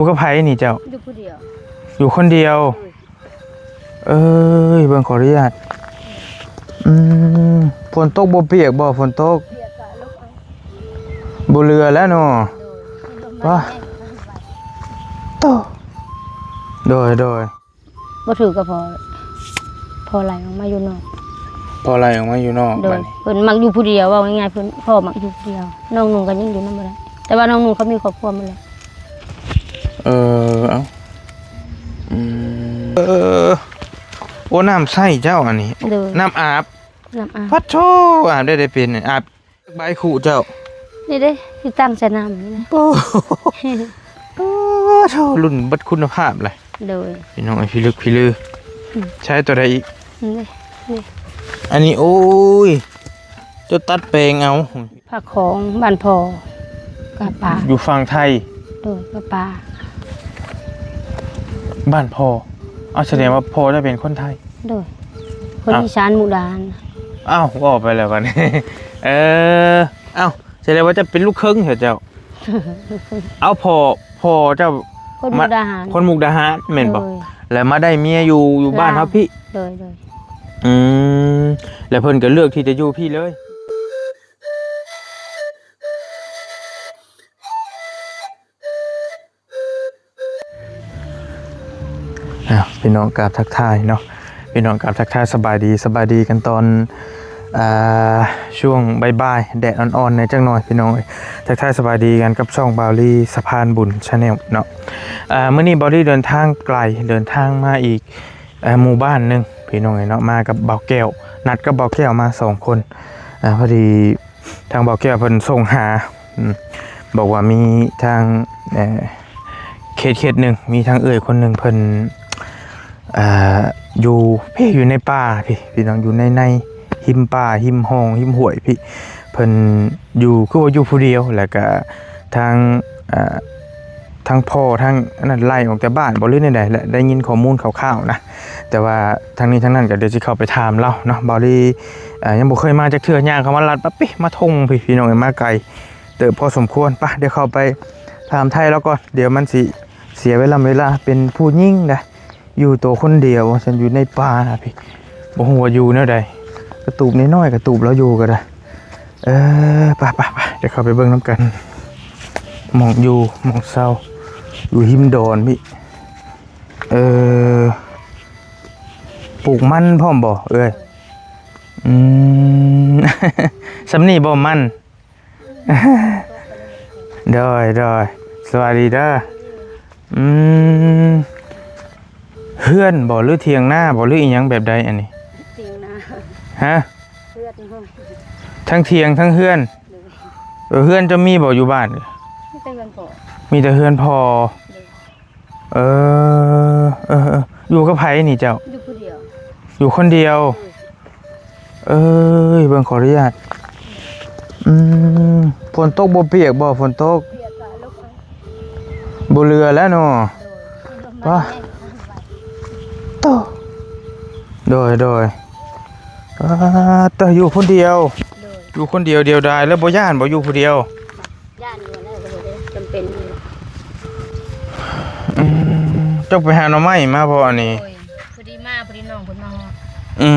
ຢູ່ກັບໃຜນີ້ເຈົ້າ? ຢູ່ຜູ້ດຽວ. ຢູ່ຄົນດຽວ? ໂດຍ. ເອີຍ ເບິ່ງ ຂໍອະນຸຍາດ. ອືມ ຝົນຕົກບໍ່ປຽກບໍ່? ຝົນຕົກ ປຽກກະລົງເອົາ ບໍ່ເຫຼືອແລ້ວເນາະ. ໂດຍ. ປະ ໂຕ ໂດຍ ໂດຍ. ບໍ່ຖືກກັບພໍ່ ພໍ່ໄລ່ອອກມາຢູ່ນອກ. ພໍ່ໄລ່ອອກມາຢູ່ນອກ. ໂດຍ. ບັດນີ້ ເພິ່ນມັກຢູ່ຜູ້ດຽວ ເວົ້າງ່າຍໆ ເພິ່ນ ພໍ່ມັກຢູ່ຜູ້ດຽວ. ນ້ອງນຸ່ງກໍຍັງຢູ່ນຳບໍ່ໄດ້ ແຕ່ວ່ານ້ອງນຸ່ງເຂົາມີຄອບຄົວໝົດແລ້ວ. ເອີ ເອົ້າ ອືມ ເອີ ໂອ້ ນ້ຳໃຊ້ເຈົ້າອັນນີ້. ໂດຍ. ນ້ຳອາບ. ນ້ຳອາບ. ປະໂທ ອາບໄດ້ ໄດ້ເປັນ ອາບ ໃບຄຸເຈົ້າ ນີ້ເດ້ ທີ່ຕັ້ງໃສ່ນ້ຳນີ້ນະ. ໂອ້ ໂອ້ໂທ ລຸ້ນເບິດຄຸນນະພາບເລີຍ. ໂດຍ. ພີ່ນ້ອງເອີຍ ພິລຶກພິລື. ອືມ ໃຊ້ໂຕໃດອີກ? ນີ້ເດ້ ນີ້ ອັນນີ້. ໂອ້ຍ ເຈົ້າຕັດແປງເອົາ. ພະຂອງບ້ານພໍ່ ກະປາ ຢູ່ຝັ່ງໄທ. ໂດຍ ກະປາ ບ້ານພໍ່. ເອົາ ສະແດງວ່າພໍ່ເຈົ້າເປັນຄົນໄທ. ໂດຍ. ຄົນ ອ້າວ ອີສານມຸກດາຫານ. ອ້າວ ເວົ້າໄປແລ້ວບັດນີ້. ເອີ ເອົ້າ ສະແດງວ່າເຈົ້າເປັນລູກເຄິ່ງເດເຈົ້າ. ເອົາ ພໍ່ ພໍ່ເຈົ້າ ຄົນມຸກດາຫານ. ຄົນມຸກດາຫານແມ່ນບໍ່? ໂດຍ. ແລ້ວມາໄດ້ເມຍຢູ່ ຢູ່ບ້ານເຮົາພີ້. ໂດຍ ໂດຍ. ອືມ ແລ້ວເພິ່ນກໍເລືອກທີ່ຈະຢູ່ພີ້ເລີຍ. ອ້າວ ພີ່ນ້ອງກາບທັກທາຍເນາະ ພີ່ນ້ອງກາບທັກທາຍສະບາຍດີ ສະບາຍດີກັນຕອນ ອ່າ ຊ່ວງບ່າຍໆ ແດດອ່ອນໆ ແດ່ຈັກໜ່ອຍ ພີ່ນ້ອງເອີຍ. ທັກທາຍສະບາຍດີກັນກັບຊ່ອງບ່າວລີສະພານບຸນ Channel ເນາະ. ອ່າ ມື້ນີ້ບ່າວລີເດີນທາງໄກ ເດີນທາງມາອີກ ອ່າ ໝູ່ບ້ານໜຶ່ງ ພີ່ນ້ອງເອີຍເນາະ ມາກັບບ່າວແກ້ວ ນັດກັບບ່າວແກ້ວມາສອງຄົນ. ອ່າ ພໍດີ ທາງບ່າວແກ້ວເພິ່ນສົ່ງຫາ ອືມ ບອກວ່າມີທາງ ເອີ ເຂດ ເຂດໜຶ່ງ ມີທາງເອື້ອຍຄົນໜຶ່ງເພິ່ນ ເອີ ຢູ່ພີ້ ຢູ່ໃນປ່າພີ້ ພີ່ນ້ອງ ຢູ່ໃນ ໃນ ຮິມປ່າ ຮິມຮ່ອງ ຮິມຫ້ວຍພີ້ ເພິ່ນຢູ່ ຄືວ່າຢູ່ຜູ້ດຽວ ແລ້ວກະທາງ ເອີ ທາງພໍ່ທາງອັນນັ້ນໄລ່ອອກຈາກບ້ານບໍ່ ຫຼືແນວໃດ ແລະ ໄດ້ຍິນຂໍ້ມູນຄ່າວໆນະ. ແຕ່ວ່າທັງນີ້ທັງນັ້ນກໍດຽວຊິເຂົ້າໄປຖາມລາວເນາະ. ບ່າວລີ ເອີ ຍັງບໍ່ເຄີຍມາຈັກເທື່ອ ຍ່າງເຂົ້າມາລັດປະປິ ມາທົ່ງພີ້ ພີ່ນ້ອງເອີຍ ມາໄກເຕີບພໍສົມຄວນ. ໄປ ດຽວເຂົ້າໄປຖາມໄທລາວກ່ອນ ດຽວມັນຊິເສຍເວລາ ເວລາ ເປັນຜູ້ຍິງໃດ ຢູ່ໂຕຄົນດຽວ ວ່າຊັ້ນ ຢູ່ໃນປ່ານະພີ້ ບໍ່ຮູ້ວ່າຢູ່ແນວໃດ. ກະຕູບນ້ອຍໆ ກະຕູບລາວຢູ່ກໍໄດ້. ເອີ ໄປໆໆ ດຽວເຂົ້າໄປເບິ່ງນຳກັນ ໝ່ອງຢູ່ ໝ່ອງເຊົາ ຢູ່ຮິມດອນພີ້. ເອີ ປູກມັນພ້ອມບໍ່ເອື້ອຍ? ອືມ ສ່ຳນີ້ບໍ່ມັນ? ໂດຍ ໂດຍ ສະບາຍດີເດີ. ອືມ ເຮືອນບໍ່ ຫຼືຖຽງນາບໍ່ ຫຼືອີ່ຫຍັງແບບໃດອັນນີ້? ຖຽງນາ. ຮະ? ເຮືອນ. ທັງຖຽງທັງເຮືອນ. ໂດຍ. ເອີ ເຮືອນເຈົ້າມີບໍ່ຢູ່ບ້ານ? ມີແຕ່ເຮືອນພໍ່. ມີແຕ່ເຮືອນພໍ່. ໂດຍ. ເອີ ເອີ ເອີ ຢູ່ກັບໃຜນີ້ເຈົ້າ? ຢູ່ຜູ້ດຽວ. ຢູ່ຄົນດຽວ. ໂດຍ. ເອີຍ ເບິ່ງ ຂໍອະນຸຍາດ. ອືມ ຝົນຕົກບໍ່ປຽກບໍ່? ຝົນຕົກ ປຽກກະລົງເອົາ ບໍ່ເຫຼືອແລ້ວເນາະ. ໂດຍ. ປະ ໂຕ ໂດຍ ໂດຍ. ປາດ ເຈົ້າຢູ່ຄົນດຽວ. ໂດຍ. ຢູ່ຄົນດຽວ ດຽວດາຍ ແລ້ວບໍ່ຢ້ານບໍ່ ຢູ່ຜູ້ດຽວ? ຢ້ານຢູ່ແລ້ວ ກໍເລີຍຈຳເປັນຢູ່. ອືມ ເຈົ້າໄປຫາໜໍ່ໄມ້ມາບໍ່ອັນນີ້? ໂດຍ. ພໍດີມາ ພໍດີນ້ອງເພິ່ນມາຮອດ. ອື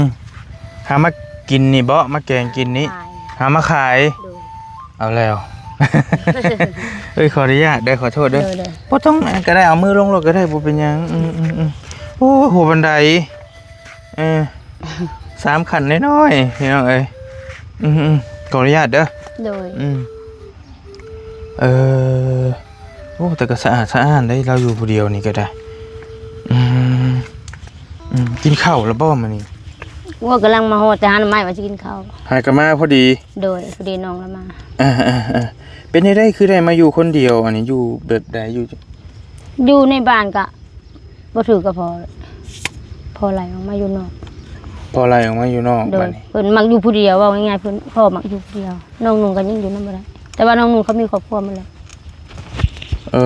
ມໆໆ ຫາມາກິນນີ້ບໍ່? ມາແກງກິນນີ້? ຫາມາຂາຍ. ໂດຍ. ເອົາແລ້ວ ເອີຍ ຂໍອະນຸຍາດເດີ ຂໍໂທດເດີ. ໂດຍ ໂດຍ. ບໍ່ຕ້ອງ ອັນນັ້ນກໍໄດ້ ເອົາມືລົງໂລດກໍໄດ້ ບໍ່ເປັນຫຍັງ. ອືມໆໆ ໂອ້ ຫົວບັນໄດ ເອີ ສາມຂັ້ນນ້ອຍໆ ພີ່ນ້ອງເອີຍ. ອືມໆ ຂໍອະນຸຍາດເດີ. ໂດຍ. ອືມ ເອີ ໂອ້ ແຕ່ກໍສະອາດສະອ້ານເດ້ ລາວຢູ່ຜູ້ດຽວນີ້ກໍໄດ້. ອືມ ອືມ ກິນເຂົ້າແລ້ວບໍ່ມື້ນີ້? ໂອ້ ກຳລັງມາຮອດແຕ່ຫາໜໍ່ໄມ້ວ່າຊິກິນເຂົ້າ. ຫາກໍມາພໍດີ. ໂດຍ. ພໍດີນ້ອງລາວມາ. ເອີໆໆ ເປັນຈັ່ງໃດຄືໄດ້ມາຢູ່ຄົນດຽວ ອັນນີ້ຢູ່ແບບໃດ? ຢູ່ ຢູ່ໃນບ້ານກະ ບໍ່ຖືກກັບພໍ່ ພໍ່ໄລ່ອອກມາຢູ່ນອກ. ພໍ່ໄລ່ອອກມາຢູ່ນອກ. ໂດຍ. ບັດນີ້ ເພິ່ນມັກຢູ່ຜູ້ດຽວ ເວົ້າງ່າຍໆ ເພິ່ນ ພໍ່ມັກຢູ່ຜູ້ດຽວ. ນ້ອງນຸ່ງກໍຍັງຢູ່ນຳບໍ່ໄດ້ ແຕ່ວ່ານ້ອງນຸ່ງເຂົາມີຄອບຄົວໝົດແລ້ວ. ເອີ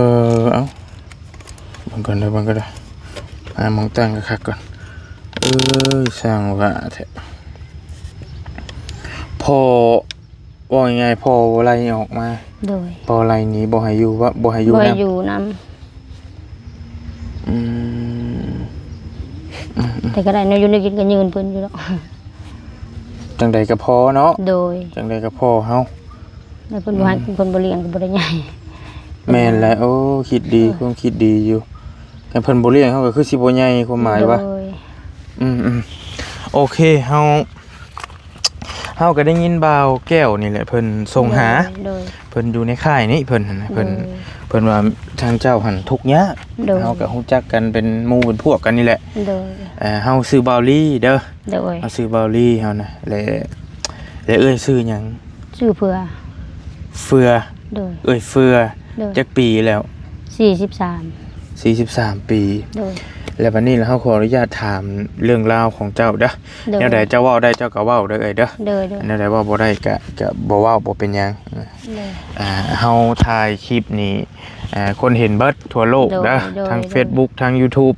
ເອົ້າ ເບິ່ງກ່ອນເດີ ເບິ່ງກ່ອນເດີ ຫາໝ່ອງຕັ້ງຄັກໆກ່ອນ. ເອີຍ ຊ່າງວ່າແທ້ ພໍ່ ເວົ້າງ່າຍໆ ພໍ່ບໍ່ໄລ່ອອກມາ. ໂດຍ. ພໍ່ໄລ່ໜີ ບໍ່ໃຫ້ຢູ່ ບໍ່ໃຫ້ຢູ່ ບໍ່ໃຫ້ຢູ່ນຳ. ແຕ່ກໍໄດ້ແນວຢູ່ແນວກິນກໍຍື່ນເພິ່ນຢູ່ດອກ. ຈັ່ງໃດກໍພໍເນາະ. ໂດຍ. ຈັ່ງໃດກໍພໍເຮົາ. ແລ້ວເພິ່ນບໍ່ໃຫ້ ອືມ ເພິ່ນບໍ່ລ້ຽງກໍບໍ່ໄດ້ໃຫຍ່. ແມ່ນແຫຼະ. ໂອ້ ຄິດດີ ໂດຍ ຄວາມຄິດດີຢູ່. ຄັນເພິ່ນບໍ່ລ້ຽງເຮົາກໍຄືຊິບໍ່ໃຫຍ່ ຄວາມໝາຍວ່າ. ໂດຍ. ອືມໆ ໂອເຄ ເຮົາ ເຮົາກໍໄດ້ຍິນບ່າວແກ້ວນີ້ແຫຼະ ເພິ່ນສົ່ງຫາ. ໂດຍ ໂດຍ. ເພິ່ນຢູ່ໃນຄ້າຍນີ້ ເພິ່ນຫັ້ນນະ ເພິ່ນ ໂດຍ ເພິ່ນວ່າທາງເຈົ້າຫັ້ນທຸກຍາກ. ໂດຍ. ເຮົາກໍຮູ້ຈັກກັນເປັນໝູ່ເປັນພວກກັນນີ້ແຫຼະ. ໂດຍ. ເອີ ເຮົາຊື່ບ່າວລີເດີ. ໂດຍ. ເຮົາຊື່ບ່າວລີເຮົານະ ແລະ ແລະເອື້ອຍຊື່ຫຍັງ? ຊື່ເຟືອ. ເຟືອ. ໂດຍ. ເອື້ອຍເຟືອ. ໂດຍ. ຈັກປີແລ້ວ? ສີ່ສິບສາມ. ສີ່ສິບສາມປີ. ໂດຍ. ແລ້ວບັດນີ້ລະເຮົາຂໍອະນຸຍາດຖາມເລື່ອງລາວຂອງເຈົ້າເດີ. ໂດຍ. ແນວໃດເຈົ້າເວົ້າໄດ້ເຈົ້າກໍເວົ້າເດີເອື້ອຍເດີ. ໂດຍ ໂດຍ. ແນວໃດເວົ້າບໍ່ໄດ້ກໍ ກໍບໍ່ເວົ້າ ບໍ່ເປັນຫຍັງ. ໂດຍ. ອ່າ ເຮົາຖ່າຍຄລິບນີ້ ອ່າ ຄົນເຫັນເບິດທົ່ວໂລກເດີ. ໂດຍ ໂດຍ. ທາງເຟສບຸກ ທາງຢູທູບ.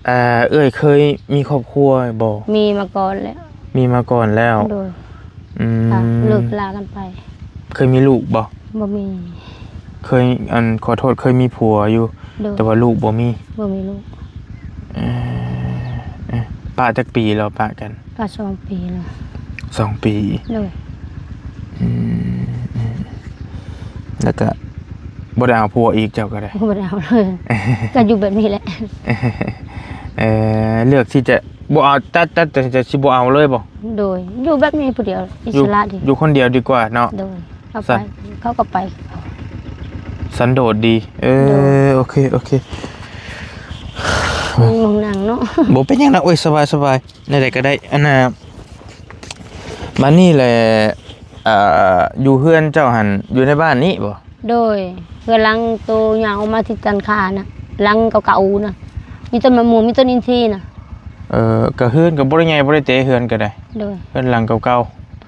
ອ່າ ເອື້ອຍເຄີຍມີຄອບຄົວບໍ່? ມີມາກ່ອນແລ້ວ. ມີມາກ່ອນແລ້ວ. ໂດຍ. ອືມ ອ່າ ເລີກລາກັນໄປ. ເຄີຍມີລູກບໍ່? ບໍ່ມີ. ເຄີຍ ອັນ ຂໍໂທດ ເຄີຍມີຜົວຢູ່. ໂດຍ. ແຕ່ວ່າລູກບໍ່ມີ. ບໍ່ມີລູກ. ເອີ ເອີ ປະຈັກປີແລ້ວປະກັນ? ປະສອງປີແລ້ວ. ສອງປີ. ໂດຍ. ອືມ ອືມ ແລ້ວກະບໍ່ໄດ້ເອົາຜົວອີກ ເຈົ້າກໍໄດ້? ບໍ່ໄດ້ເອົາເລີຍ ກໍຢູ່ແບບນີ້ແຫຼະ. ເອີ ເລືອກທີ່ຈະບໍ່ເອົາ ຕັດ ຕັດ ຕັດສິນໃຈຊິບໍ່ເອົາເລີຍບໍ່? ໂດຍ. ຢູ່ແບບນີ້ຜູ້ດຽວ ອິດສະຫຼະດີ. ຢູ່ຄົນດຽວດີກວ່າເນາະ. ໂດຍ. ເຂົາໄປ ເຂົາກໍໄປ. ສັນໂດດດີ. ເອີ ໂດຍ. ໂອເຄ ໂອເຄ. ນັ່ງລົງນັ່ງເນາະ. ບໍ່ເປັນຫຍັງນະ. ໂອ້ຍ ສະບາຍ ສະບາຍ. ແນວໃດກໍໄດ້. ອັນນ່າ ບາດນີ້ແຫຼະ ເອີ ຢູ່ເຮືອນເຈົ້າຫັ້ນ ຢູ່ໃນບ້ານນີ້ບໍ່? ໂດຍ. ເຮືອນຫຼັງໂຕຍ່າງອອກມາທີ່ຈັນຄານະ ຫຼັງເກົ່າໆນະ ມີຕົ້ນມະມ່ວງ ມີຕົ້ນອິນຊີນະ. ເອີ ກໍເຮືອນກໍບໍ່ໄດ້ໃຫຍ່ ບໍ່ໄດ້ເຕະ ເຮືອນກໍໄດ້. ໂດຍ. ເຮືອນຫຼັງເກົ່າ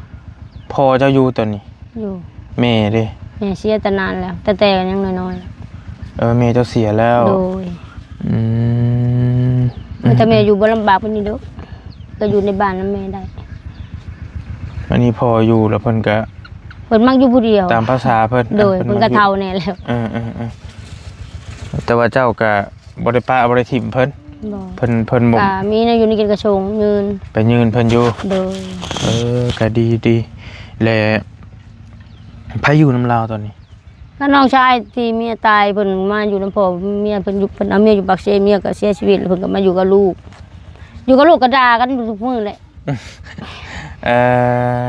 ໆ. ພໍ່ເຈົ້າຢູ່ຕອນນີ້? ຢູ່. ແມ່ເດ? ແມ່ເສຍແຕ່ນານແລ້ວ ແຕ່ ແຕ່ຍັງນ້ອຍໆ. ເອີ ແມ່ເຈົ້າເສຍແລ້ວ. ໂດຍ. ອືມ ແຕ່ແມ່ຢູ່ບໍ່ລຳບາກປານນີ້ດອກ ກໍຢູ່ໃນບ້ານນຳແມ່ໄດ້. ອັນນີ້ພໍ່ຢູ່ແລ້ວເພິ່ນກໍ ເພິ່ນມັກຢູ່ຜູ້ດຽວ ຕາມພາສາເພິ່ນ. ໂດຍ. ເພິ່ນ ເພິ່ນກໍເຖົ້າແດ່ແລ້ວ. ເອີໆ ແຕ່ວ່າເຈົ້າກໍບໍ່ໄດ້ປະ ບໍ່ໄດ້ຖິ້ມເພິ່ນ. ບໍ່. ເພິ່ນ ເພິ່ນບໍ່ ກໍມີແນວຢູ່ແນວກິນກໍສົ່ງຍື່ນ ໄປຍື່ນເພິ່ນຢູ່. ໂດຍ. ເອີ ກໍດີ ດີ. ແລະ ໃຜຢູ່ນຳລາວຕອນນີ້? ກໍນ້ອງຊາຍທີ່ເມຍຕາຍ ເພິ່ນມາຢູ່ນຳພໍ່ເມຍ ເພິ່ນຢູ່ ເພິ່ນເອົາເມຍຢູ່ປາກເຊ ເມຍກໍເສຍຊີວິດ ແລ້ວເພິ່ນກໍມາຢູ່ກັບລູກ. ຢູ່ກັບລູກກໍດ່າກັນທຸກມື້ແຫຼະ. ເອີ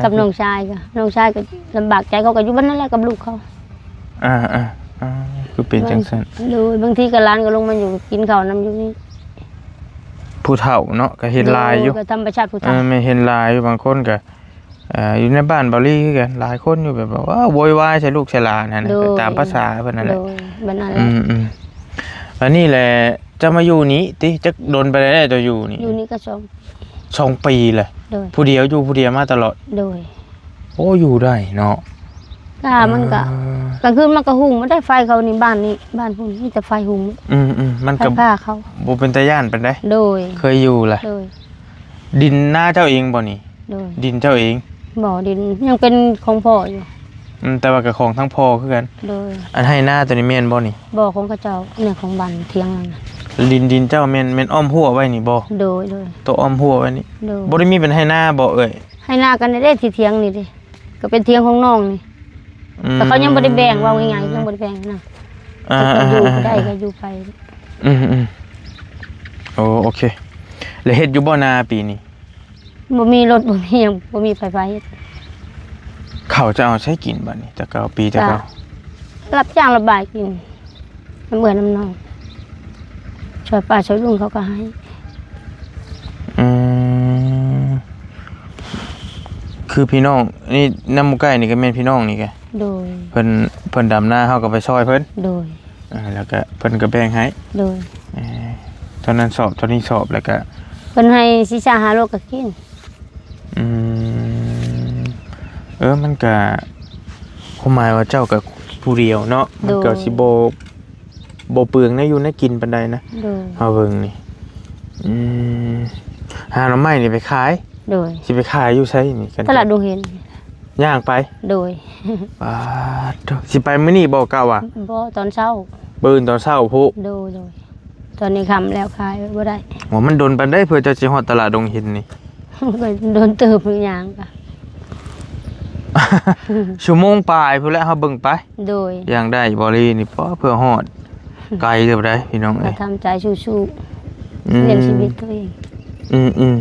ກັບນ້ອງຊາຍ ກໍນ້ອງຊາຍກໍລຳບາກໃຈ ເຂົາກໍຢູ່ບ້ານນັ້ນແຫຼະກັບລູກເຂົາ. ອ່າໆ ຄືເປັນຈັ່ງຊັ້ນ. ໂດຍ. ບາງທີກໍຫຼານກໍລົງມາຢູ່ ກິນເຂົ້ານຳຢູ່ນີ້. ຜູ້ເຖົ້າເນາະ ກໍເຫັນຫຼາຍຢູ່. ໂດຍ. ກໍທຳມະຊາດຜູ້ເຖົ້າ. ເອີ ແມ່ນ ເຫັນຫຼາຍຢູ່ ບາງຄົນກໍ ເອີ ຢູ່ໃນບ້ານບ່າວລີຄືກັນ ຫຼາຍຄົນຢູ່ ແບບວ່າ ໂວຍວາຍໃສ່ລູກໃສ່ຫຼານຫັ້ນນະ. ໂດຍ. ຕາມພາສາເພິ່ນນັ້ນແຫຼະ. ໂດຍ. ແບບນັ້ນແຫຼະ. ອືມໆ. ອັນນີ້ແຫຼະ ເຈົ້າມາຢູ່ນີ້ຕິ ຈັກດົນປານໃດແລ້ວເຈົ້າຢູ່ນີ້? ຢູ່ນີ້ກໍສອງ ສອງປີແລ້ວ. ໂດຍ. ຜູ້ດຽວ ຢູ່ຜູ້ດຽວມາຕະຫຼອດ? ໂດຍ. ໂອ້ ຢູ່ໄດ້ເນາະ. ກະມັນກະ ເອີ ກາງຄືນມັນກະຫຸງ ມັນໄດ້ໄຟເຂົານີ້ ບ້ານນີ້ ບ້ານພຸ້ນມີແຕ່ໄຟຫຸງ. ອືມໆ. ມັນກະ ໄຟຟ້າເຂົາ ບໍ່ເປັນຕາຢ້ານປານໃດ. ໂດຍ. ເຄີຍຢູ່ລະ? ໂດຍ. ດິນນາເຈົ້າເອງບໍ່ນີ້? ໂດຍ. ດິນເຈົ້າເອງ? ບໍ່ ດິນຍັງເປັນຂອງພໍ່ຢູ່. ອືມ ແຕ່ວ່າກໍຂອງທາງພໍ່ຄືກັນ. ໂດຍ. ອັນໄຮ່ນາຕົວນີ້ແມ່ນບໍ່ນີ້? ບໍ່ ຂອງເຂົາເຈົ້າ ເນື້ອຂອງບ້ານທຽງນັ້ນນະ. ດິນ ດິນເຈົ້າແມ່ນ ແມ່ນອ້ອມຮົ້ວໄວ້ນີ້ບໍ່? ໂດຍໆ. ໂຕອ້ອມຮົ້ວໄວ້ນີ້? ໂດຍ. ບໍ່ໄດ້ມີເປັນໄຮ່ນາບໍ່ເອື້ອຍ? ໄຮ່ນາກໍໄດ້ທີ່ທຽງນີ້ເດ້ ກໍເປັນທຽງຂອງນ້ອງນີ້. ອືມ. ແຕ່ເຂົາຍັງບໍ່ໄດ້ແບ່ງ ເວົ້າງ່າຍໆ ຍັງບໍ່ໄດ້ແບ່ງນະ. ອ່າ ແຕ່ກໍຢູ່ໄດ້ ອ່າ ກໍຢູ່ໄປ. ອືມໆ. ໂອ້ ໂອເຄ. ແລ້ວເຮັດຢູ່ບໍ່ນາປີນີ້? ບໍ່ມີລົດ ບໍ່ມີຫຍັງ ບໍ່ມີໄຟຟ້າເຮັດ. ເຂົ້າຈະເອົາໃສກິນບັດນີ້ ແຕ່ເກົ່າ ປີແຕ່ເກົ່າ? ກໍຮັບຈ້າງລັບບາຍກິນ ນຳເອື້ອຍນຳນ້ອງ ຊ່ວຍປ້າຊ່ວຍລຸງເຂົາກໍໃຫ້. ອືມ ຄືພີ່ນ້ອງນີ້ ນຳໝູ່ໃກ້ນີ້ກໍແມ່ນພີ່ນ້ອງນີ້ກະ? ໂດຍ. ເພິ່ນ ເພິ່ນດຳນາ ເຮົາກໍໄປຊ່ອຍເພິ່ນ? ໂດຍ. ອ່າ ແລ້ວກະເພິ່ນກໍແບ່ງໃຫ້. ໂດຍ. ເອີ ເທົ່ານັ້ນສອບ ເທົ່ານີ້ສອບ ແລ້ວກະ ເພິ່ນໃຫ້ສີ່ສາມຫ້າໂລກໍກິນ. ອືມ ເອີ ມັນກະ ຄວາມໝາຍວ່າເຈົ້າກະຜູ້ດຽວເນາະ. ໂດຍ. ມັນກະຊິບໍ່ ບໍ່ເປືອງແນວຢູ່ແນວກິນປານໃດນະ. ໂດຍ. ເຮົາເບິ່ງນີ້ ອືມ ຫາໜໍ່ໄມ້ນີ້ໄປຂາຍ? ໂດຍ. ຊິໄປຂາຍຢູ່ໃສນີ້? ຕະຫຼາດດົງເຫັນ. ຍ່າງໄປ? ໂດຍ. ປາດໂທ້ ຊິໄປມື້ນີ້ບໍ່ ກະວ່າ? ບໍ່ ຕອນເຊົ້າ. ມື້ອື່ນຕອນເຊົ້າພຸ້ນ? ໂດຍໆ. ຕອນນີ້ຄ່ຳແລ້ວ ຂາຍບໍ່ໄດ້. ໂອ້ ມັນດົນປານໃດເພື່ອເຈົ້າຊິຮອດຕະຫຼາດດົງຫີນນີ້? ກໍດົນເຕີບຢູ່ ຍ່າງກໍ ຊົ່ວໂມງປາຍພຸ້ນແຫຼະ ເຮົາເບິ່ງໄປ. ໂດຍ. ຢ່າງໄດ້ບໍລີນີ້ ປ້າ ເພື່ອຮອດ ໄກເຕີບໃດ໋ພີ່ນ້ອງເອີຍ. ກໍທຳໃຈສູ້ໆ ອືມ ລ້ຽງຊີວິດຕົວເອງ. ອືມໆ ອືມ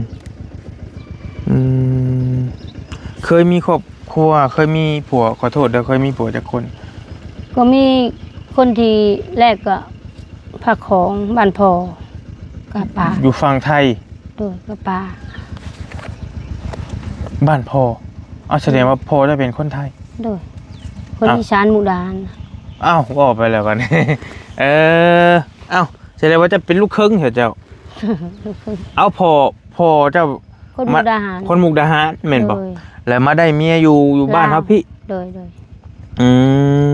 ເຄີຍມີຄອບຄົວ ເຄີຍມີຜົວ ຂໍໂທດເດີ ເຄີຍມີຜົວຈັກຄົນ? ກໍມີຄົນທີແລກກໍພະຂອງ ບ້ານພໍ່ ກະປາ. ຢູ່ຝັ່ງໄທ? ໂດຍ ກະປາ. ບ້ານພໍ່? ເອົາ ສະແດງວ່າພໍ່ເຈົ້າເປັນຄົນໄທ? ໂດຍ. ຄົນອີສານມຸກດາຫານ. ອ້າວ ເວົ້າໄປແລ້ວບັດນີ້ ເອີ ເອົ້າ ສະແດງວ່າເຈົ້າເປັນລູກເຄິ່ງເດເຈົ້າ? ລູກເຄິ່ງ. ເອົາ ພໍ່ ພໍ່ເຈົ້າ ຄົນມຸກດາຫານ. ຄົນມຸກດາຫານແມ່ນບໍ່? ໂດຍ. ແລ້ວມາໄດ້ເມຍຢູ່ ຢູ່ບ້ານເຮົາພີ້? ໂດຍໆ. ອື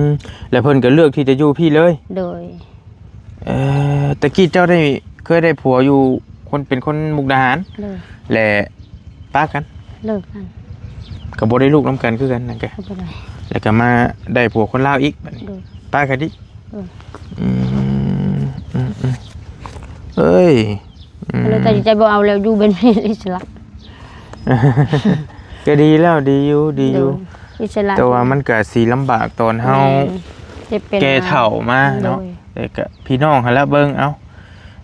ມ ແລ້ວເພິ່ນກໍເລືອກທີ່ຈະຢູ່ພີ້ເລີຍ? ໂດຍ. ເອີ ແຕ່ກີ້ເຈົ້າໄດ້ ເຄີຍໄດ້ຜົວຢູ່ ຄົນ ເປັນຄົນມຸກດາຫານ? ໂດຍ. ແລະ ປະກັນ? ເລີກກັນ. ກໍບໍ່ໄດ້ລູກນຳກັນຄືກັນນັ້ນກະ? ກໍບໍ່ໄດ້. ແລ້ວກໍມາໄດ້ຜົວຄົນລາວອີກບັດນີ້? ໂດຍ. ປະກັນອີກ? ໂດຍ. ອືມ ອືມໆ ເອີຍ ອືມ ກໍເລີຍຕັດສິນໃຈບໍ່ເອົາແລ້ວ ຢູ່ເປັນອິດສະຫຼະ. ກໍດີແລ້ວ ດີຢູ່ ດີຢູ່. ໂດຍ. ອິດສະຫຼະ. ແຕ່ວ່າມັນກໍຊິລຳບາກຕອນເຮົາ ແມ່ນ ເຈັບເປັນ ແກ່ເຖົ້າມາເນາະ. ໂດຍ. ແຕ່ກໍພີ່ນ້ອງຫັ້ນລະເບິ່ງເອົາ.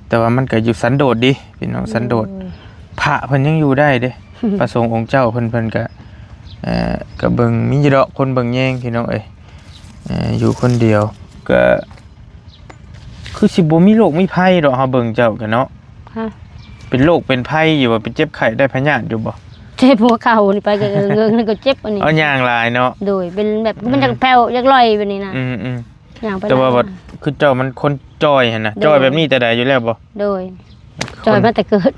ແຕ່ວ່າມັນກໍຢູ່ສັນໂດດດີພີ່ນ້ອງ ສັນໂດດ. ໂດຍ. ພະເພິ່ນຍັງຢູ່ໄດ້ເດ້ ພະສົງອົງເຈົ້າເພິ່ນ ເພິ່ນກໍ ເອີ ກໍເບິ່ງ ມີຢູ່ດອກຄົນເບິ່ງແຍງພີ່ນ້ອງເອີຍ. ເອີ ຢູ່ຄົນດຽວ ກໍຄືຊິບໍ່ມີໂລກມີໄພດອກ ເຮົາເບິ່ງເຈົ້າກໍເນາະ. ຮະ? ເປັນໂລກເປັນໄພຢູ່ບໍ່? ເປັນເຈັບໄຂ້ໄດ້ພະຍາດຢູ່ບໍ່? ເຈັບຫົວເຂົ່ານີ້ ໄປກໍເງິງໆ ນັ້ນກໍເຈັບອັນນີ້. ເອົາ ຍ່າງຫຼາຍເນາະ. ໂດຍ. ເປັນແບບ ອືມ ມັນຢາກແຜ່ວຢາກລອຍແບບນີ້ນະ. ອືມໆ. ຍ່າງໄປ ແຕ່ວ່າ ແບບ ຄືເຈົ້າມັນຄົນຈ່ອຍຫັ້ນນະ. ໂດຍ. ຈ່ອຍແບບນີ້ແຕ່ໃດຢູ່ແລ້ວບໍ່? ໂດຍ. ຈ່ອຍມາແຕ່ເກີດ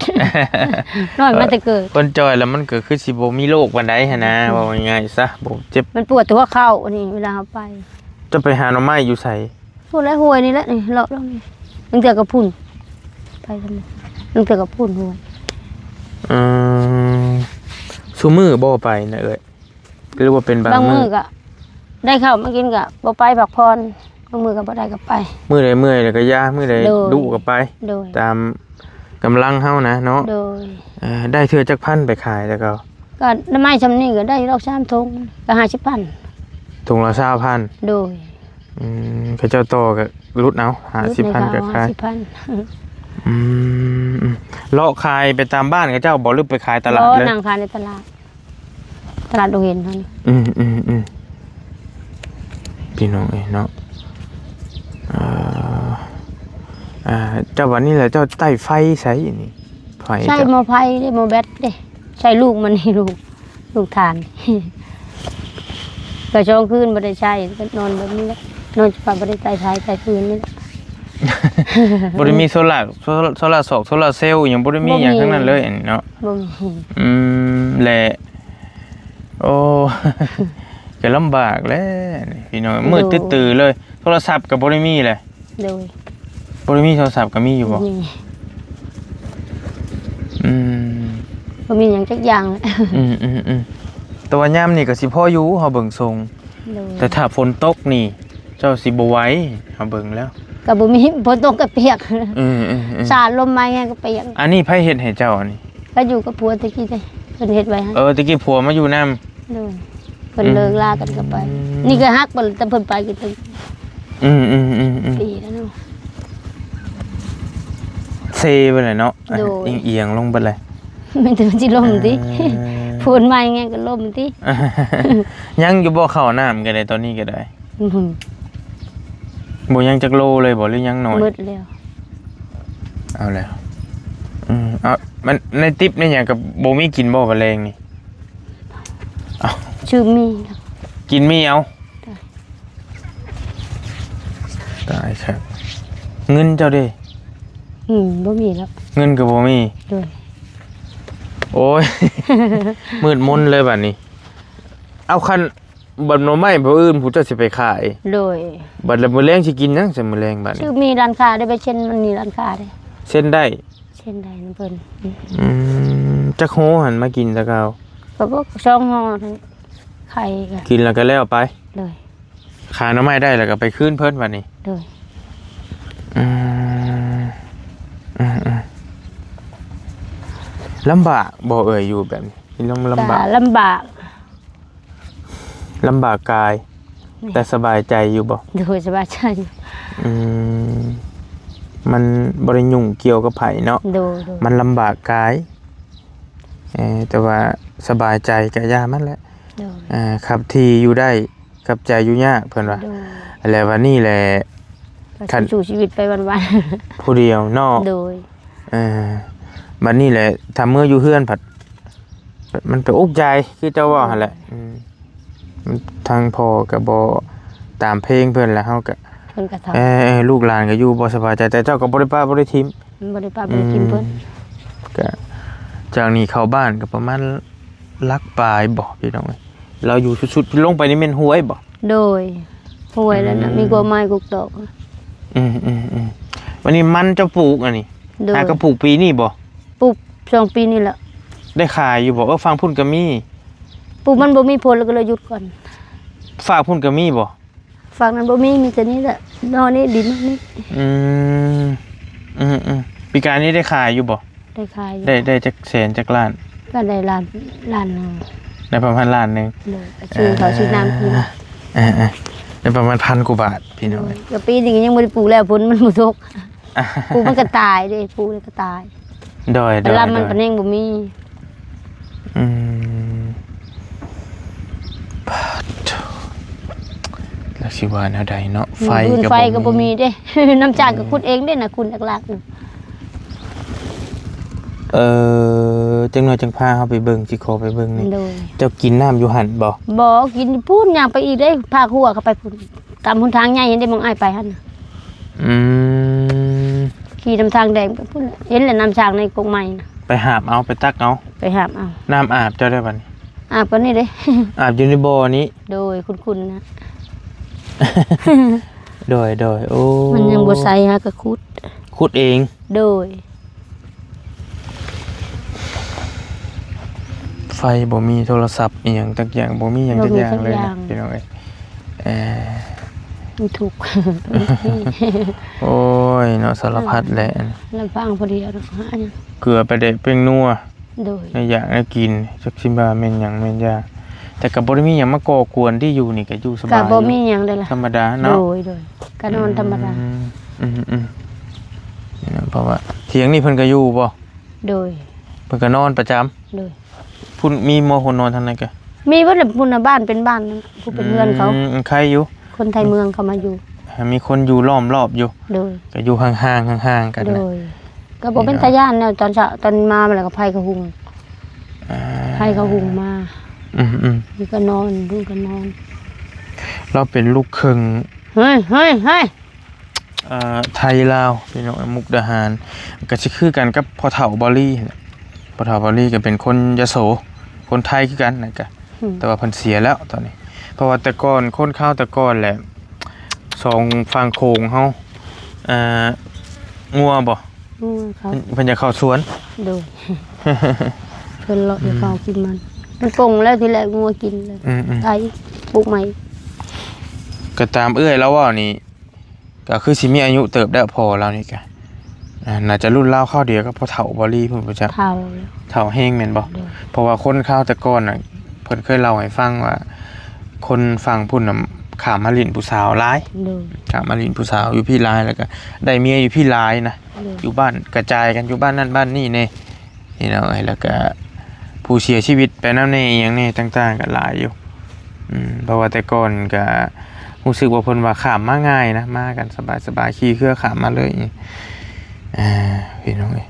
ນ້ອຍມາແຕ່ເກີດ. ຄົນຈ່ອຍແລ້ວມັນກໍຄືຊິບໍ່ມີໂລກປານໃດຫັ້ນນະ. ອືມ. ເວົ້າງ່າຍໆຊະ ບໍ່ເຈັບ. ມັນປວດແຕ່ຫົວເຂົ່າອັນນີ້ ເວລາເຮົາໄປ. ເຈົ້າໄປຫາໜໍ່ໄມ້ຢູ່ໃສ? ພຸ້ນແຫຼະ ຫ້ວຍນີ້ແຫຼະ ນີ້ເລາະລົງນີ້ ລາງເທື່ອກໍພຸ້ນ ໄປທາງນີ້ ລາງເທື່ອກໍພຸ້ນຫ້ວຍ. ອືມ ຊຸມື້ບໍ່ໄປນະເອື້ອຍ? ຫຼືວ່າເປັນບາງມື້? ບາງມື້ກໍໄດ້ເຂົ້າມາກິນກໍບໍ່ໄປພັກຜ່ອນ ບາງມື້ກໍບໍ່ໄດ້ກໍໄປ. ມື້ໃດເມື່ອຍແລ້ວກໍຢ່າ ມື້ໃດ ໂດຍ ດຸກໍໄປ. ໂດຍ. ຕາມກຳລັງເຮົານະເນາະ. ໂດຍ. ເອີ ໄດ້ເທື່ອຈັກພັນໄປຂາຍແຕ່ເກົ່າ? ກໍໜໍ່ໄມ້ຊ່ຳນີ້ກໍໄດ້ດອກສາມຖົງ ກໍຫ້າສິບພັນ. ຖົງລະຊາວພັນ? ໂດຍ. ອືມ ເຂົາເຈົ້າຕໍ່ກໍຫຼຸດເອົາ ຫ້າສິບພັນກໍຂາຍ. ອືມ ເລາະຂາຍໄປຕາມບ້ານເຂົາເຈົ້າບໍ່ ຫຼືໄປຂາຍຕະຫຼາດເລີຍ? ບໍ່ ນັ່ງຂາຍໃນຕະຫຼາດ ຕະຫຼາດດົງຫີນຫັ້ນ. ອືມໆໆ ພີ່ນ້ອງເອີຍເນາະ. ເອີ ອ່າ ເຈົ້າ ບັດນີ້ລະເຈົ້າໄຕ້ໄຟໃສນີ້? ໄຟ ໃຊ້ ເຈົ້າ ໝໍ້ໄຟເດ້ ໝໍ້ແບັດເດ້ ໃຊ້ລູກມັນນີ້ ລູກ ລູກຖ່ານ ກໍສອງຄືນບໍ່ໄດ້ໃຊ້ ກໍນອນແບບນີ້ແຫຼະ ນອນຈະວ່າບໍ່ໄດ້ໄຕ້ໄຟໄຕ້ຟືນນີ້ແຫຼະ. ບໍ່ໄດ້ມີໂຊລາ ໂຊລາຊອກ ໂຊລາເຊວ ອີ່ຫຍັງ ບໍ່ໄດ້ມີຫຍັງທັງນັ້ນເລີຍເນາະ. ບໍ່ມີ. ອືມ ແລະ ໂອ້ ກໍລຳບາກແຫຼະພີ່ນ້ອງ ໂດຍ ມືດຕື້ໆເລີຍ. ໂທລະສັບກໍບໍ່ໄດ້ມີແຫຼະ. ໂດຍ. ບໍ່ໄດ້ມີໂທລະສັບກໍມີຢູ່ບໍ່? ບໍ່ມີ. ອືມ ບໍ່ມີຫຍັງຈັກຢ່າງແຫຼະ. ອືມໆໆ ແຕ່ວ່າຍາມນີ້ກໍຊິພໍຢູ່ ເຮົາເບິ່ງຊົງ. ໂດຍ. ແຕ່ຖ້າຝົນຕົກນີ້ ເຈົ້າຊິບໍ່ໄຫວ ເຮົາເບິ່ງແລ້ວ ກໍບໍ່ມີ ຝົນຕົກກໍປຽກ. ອືມໆໆ ສາດລົມມາຫຍັງກໍປຽກ. ອັນນີ້ໃຜເຮັດໃຫ້ເຈົ້າອັນນີ້? ກໍຢູ່ກັບຜົວແຕ່ກີ້ເດ້ ເພິ່ນເຮັດໄວ້ໃຫ້. ເອີ ແຕ່ກີ້ຜົວມາຢູ່ນຳ. ໂດຍ. ເພິ່ນ ອືມ ເລີກລາກັນກໍໄປ. ອືມ ນີ້ກໍຮັກເພິ່ນ ແຕ່ເພິ່ນໄປກໍເຖິງ ອືມໆໆໆ ປີແລ້ວເນາະ. ເຊໄປເລີຍເນາະ. ໂດຍ. ອຽງໆລົງໄປເລີຍ. ມີແຕ່ມັນຊິລົ້ມຕິ? ເອີ ຝົນມາຫຍັງກໍລົ້ມຕິ? ຍັງຢູ່ບໍ່ ເຂົ້ານ້ຳກໍໄດ້ ຕອນນີ້ກໍໄດ້? ອືມ ບໍ່ຍັງຈັກໂລເລີຍບໍ່ ຫຼືຍັງໜ້ອຍ? ໝົດແລ້ວ. ເອົາແລ້ວ. ອືມ ເອົາ ມັນ ໃນຕິບໃນຫຍັງກໍບໍ່ມີກິນບໍ່ ບາດແລງນີ້? ເອົາ ຊື້ໝີ່ ກິນໝີ່ເອົາ. ຕາຍ ຕາຍແທ້. ເງິນເຈົ້າເດ້? ອືມ ບໍ່ມີແລ້ວ ເງິນກໍບໍ່ມີ. ໂດຍ. ໂອ້ຍ ມືດມົນເລີຍບາດນີ້. ເອົາ ຄັນ ບັດໜໍ່ໄມ້ມື້ອື່ນຜູ້ເຈົ້າຊິໄປຂາຍ. ໂດຍ. ບັດລະມື້ແລງຊິກິນຫຍັງຊັ້ນ ມື້ແລງບາດນີ້? ຊື້ໝີ່ຮ້ານຄ້າໄດ້ ໄປເຊັນມັນນີ້ຮ້ານຄ້າໄດ້. ເຊັນໄດ້? ເຊັນໄດ້ນຳເພິ່ນ. ອືມ ຈັກໂຮຫັ້ນມາກິນແຕ່ເກົ່າ? ກໍບໍ່ ສອງຫໍ່ ໄຂ່ກໍ ກິນແລ້ວກໍແລ້ວໄປ. ໂດຍ. ຂາຍໜໍ່ໄມ້ໄດ້ແລ້ວກໍໄປຄືນເພິ່ນບາດນີ້. ໂດຍ. ອືມ ລຳບາກບໍ່ເອີຍ ຢູ່ແບບນີ້? ລຳ ລຳບາກ ກໍລຳບາກ ລຳບາກກາຍ ແມ່ນ ແຕ່ສະບາຍໃຈຢູ່ບໍ່? ໂດຍ ສະບາຍໃຈຢູ່. ອືມ ມັນບໍ່ໄດ້ຫຍຸ້ງກ່ຽວກັບໃຜເນາະ. ໂດຍ ໂດຍ ມັນລຳບາກກາຍ ເອີ ແຕ່ວ່າສະບາຍໃຈກະຢ່າມັນແຫຼະ. ໂດຍ ເອີ ຂັບຂີ່ຢູ່ໄດ້ ກັບໃຈຢູ່ຍາກ ເພິ່ນວ່າ. ໂດຍ ແລ້ວບັດນີ້ແຫຼະ ກໍສູ້ຊີວິດໄປວັນໆ ຜູ້ດຽວເນາະ. ໂດຍ ເອີ ບັດນີ້ແຫຼະ ຖ້າເມືອຢູ່ເຮືອນພັດ ມັນໄປອຸກໃຈ ຄືເຈົ້າເວົ້າຫັ້ນແຫຼະ. ໂດຍ ອືມ ທາງພໍ່ກໍບໍ່ຕາມເພງເພິ່ນ ແລ້ວເຮົາກໍ ເພິ່ນກໍເຖົ້າ ເອີ ເອີ ລູກຫຼານກໍຢູ່ບໍ່ສະບາຍໃຈ ແຕ່ເຈົ້າກໍບໍ່ໄດ້ປະບໍ່ໄດ້ຖິ້ມ. ບໍ່ໄດ້ປະບໍ່ໄດ້ຖິ້ມເພິ່ນ. ອືມ ກໍຈາກນີ້ເຂົ້າບ້ານກໍປະມານຫຼັກປາຍບໍ່ ພີ່ນ້ອງເອີຍ? ລາວຢູ່ສຸດໆ ລົງໄປນີ້ແມ່ນຫ້ວຍບໍ່? ໂດຍ ຫ້ວຍແລ້ວນະ. ອືມ ມີກົກໄມ້ກົກຕອກ. ອືມໆໆ ວັນນີ້ມັນເຈົ້າປູກອັນນີ້? ໂດຍ ຫາກໍປູກປີນີ້ບໍ່? ປູກຊ່ວງປີນີ້ແຫຼະ. ໄດ້ຂາຍຢູ່ບໍ່? ເອີ ຝັ່ງພຸ້ນກໍມີ. ປູກມັນບໍ່ມີຜົນ ແລ້ວກໍເລີຍຢຸດກ່ອນ. ຟາກພຸ້ນກໍມີບໍ່? ຟາກນັ້ນບໍ່ມີ ມີແຕ່ນີ້ແຫຼະ ນອກນີ້ດິນນີ້. ອືມ ອືມໆ ປີກາຍນີ້ໄດ້ຂາຍຢູ່ບໍ່? ໄດ້ຂາຍຢູ່. ໄດ້ ໄດ້ຈັກແສນຈັກລ້ານ? ກໍໄດ້ລ້ານ ລ້ານໜຶ່ງ. ໄດ້ປະມານລ້ານໜຶ່ງ. ໂດຍ ຊື້ເຂົ້າຊື້ນ້ຳກິນ. ເອີໆ ໄດ້ປະມານພັນກວ່າບາດ ພີ່ນ້ອງເອີຍ. ໂດຍ ກໍປີນີ້ກໍຍັງບໍ່ໄດ້ປູກແລ້ວ ຝົນມັນບໍ່ຕົກ. ປູກມັນກໍຕາຍເດ້ ປູກແລ້ວກໍຕາຍ. ໂດຍໆ ແຕ່ລຳມັນກໍຍັງບໍ່ມີ. ອືມ ປາດໂທ້ ຈັກຊິວ່າແນວໃດເນາະ. ໄຟ ໄຟກໍບໍ່ມີເດ້ ນ້ຳຈາກກໍຂຸດເອງເດ້ນະ ຂຸດຫຼັກໆ. ເອີ ຈັກໜ້ອຍຈັ່ງພາເຮົາໄປເບິ່ງ ຊິຂໍໄປເບິ່ງນີ້. ໂດຍ ເຈົ້າກິນນ້ຳຢູ່ຫັ້ນບໍ່? ບໍ່ ກິນຢູ່ພຸ້ນ ຍ່າງໄປອີກເດ້ ພາກຮົ້ວເຂົ້າໄປພຸ້ນ ຕາມຫົນທາງໃຫຍ່ ເຫັນເດ້ ໝ່ອງອ້າຍໄປຫັ້ນນະ. ອືມ ຂີ່ນຳທາງແດງໄປພຸ້ນແຫຼະ ເຫັນແຫຼະ ນ້ຳສ້າງໃນກົກໄມ້ນະ. ໄປຫາບເອົາ ໄປຕັກເອົາ ໄປຫາບເອົາ. ນ້ຳອາບເຈົ້າໄດ້ບັດນີ້? ອາບກໍນີ້ເດ້ ອາບຢູ່ໃນບໍ່ນີ້. ໂດຍ ຂຸ້ນໆນະ. ໂດຍໆ ໂອ້ ມັນຍັງບໍ່ໃສ ຫາກໍຂຸດ ຂຸດເອງ. ໂດຍ ໄຟບໍ່ມີ ໂທລະສັບອີ່ຫຍັງຈັກຢ່າງ ບໍ່ມີຫຍັງຈັກຢ່າງເລີຍ ພີ່ນ້ອງເອີຍ. ເອີ ມັນທຸກ ໂອ້ຍເນາະ ສາລະພັດແຫຼະ. ລຳພັງຜູ້ດຽວເນາະ ຫາຫຍັງ ເກືອປາແດກແປ້ງນົວ. ໂດຍ ໃນຢາກໃນກິນ ຈັກຊິວ່າແມ່ນຫຍັງແມ່ນຢາ ແຕ່ກໍບໍ່ໄດ້ມີຫຍັງມາກໍ່ກວນ ທີ່ຢູ່ນີ້ກໍຢູ່ສະບາຍ ກໍບໍ່ມີຫຍັງໃດລະ ທຳມະດາເນາະ. ໂດຍໆ ກໍນອນທຳມະດາ. ອືມ ອືມໆ ນີ້ນະ ເພາະວ່າທຽງນີ້ເພິ່ນກໍຢູ່ບໍ່? ໂດຍ ເພິ່ນກໍນອນປະຈຳ. ໂດຍ ພຸ້ນມີບໍ່ ຄົນນອນທາງໃນກະ? ມີເບິດແຫຼະ ພຸ້ນນະ ບ້ານເປັນບ້ານນັ້ນ ຜູ້ເປັນເຮືອນເຂົາ. ອືມ ໄຄຢູ່ ຄົນໄທເມືອງເຂົາມາຢູ່ ມີຄົນຢູ່ລ້ອມລອບຢູ່. ໂດຍ ກະຢູ່ຫ່າງໆ ຫ່າງໆກັນ. ໂດຍ ກະບໍ່ເປັນຕາຢ້ານແນວ ຕອນເຊົ້າ ຕອນມາແລ້ວກະໄຟເຂົາຫຸ່ງ ອ່າ ໄຟເຂົາຫຸ່ງມາ. ອືມໆ ຢູ່ກະນອນ ຢູ່ກະນອນ. ລາວເປັນລູກເຄິ່ງ ເຮີ້ຍ ເຮີ້ຍ ເຮີ້ຍ ເອີ່ ໄທລາວ ພີ່ນ້ອງ ມຸກດາຫານ ກໍຊິຄືກັນກັບພໍ່ເຖົ້າບອລລີຫັ້ນແຫຼະ. ພໍ່ເຖົ້າບອລລີກໍເປັນຄົນຍະໂສ ຄົນໄທຄືກັນນັ້ນກະ ອືມ ແຕ່ວ່າເພິ່ນເສຍແລ້ວຕອນນີ້ ເພາະວ່າແຕ່ກ່ອນ ຄົນຄາວແຕ່ກ່ອນແຫຼະ ສອງຝັ່ງໂຂງເຮົາ ເອີ່ ງົວບໍ່? ງົວເຂົາ ເພິ່ນ ເພິ່ນຢາກເຂົ້າສວນ. ໂດຍ ເພິ່ນເລາະ ອືມ ຢາກເຂົ້າກິນມັນ ມັນປົ່ງແລ້ວ ທີແລກງົວກິນແລ້ວ ອືມໆ ໄຖ ປູກໃໝ່. ກໍຕາມເອື້ອຍລາວເວົ້ານີ້ ກໍຄືຊິມີອາຍຸເຕີບແລ້ວ ພໍ່ລາວນີ້ກະ ອ່າ ໜ້າຈະລຸ້ນລາວຄາວດຽວກັບພໍ່ເຖົ້າບໍລີພຸ້ນບໍ່ຈັກ. ເຖົ້າແລ້ວ ເຖົ້າແຮງແມ່ນບໍ່? ໂດຍ ເພາະວ່າຄົນຄາວແຕ່ກ່ອນນະ ເພິ່ນເຄີຍເລົ່າໃຫ້ຟັງວ່າ ຄົນຝັ່ງພຸ້ນນະ ຂ້າມມາຫຼິ້ນຜູ້ສາວຫຼາຍ. ໂດຍ ຂ້າມມາຫຼິ້ນຜູ້ສາວຢູ່ພີ້ຫຼາຍ ແລ້ວກະໄດ້ເມຍຢູ່ພີ້ຫຼາຍນະ. ໂດຍ ຢູ່ບ້ານກະຈາຍກັນ ຢູ່ບ້ານນັ້ນບ້ານນີ້ແດ່. ພີ່ນ້ອງເອີຍ ແລ້ວກະຜູ້ເສຍຊີວິດໄປນຳແດ່ ອີ່ຫຍັງແດ່ຕ່າງໆ ກະຫຼາຍຢູ່. ອືມ ເພາະວ່າແຕ່ກ່ອນກະຮູ້ສຶກວ່າເພິ່ນວ່າຂ້າມມາງ່າຍນະ ມາກັນສະບາຍໆ ຂີ່ເຮືອຂ້າມມາເລີຍ. ອ່າ ພີ່ນ້ອງເອີຍ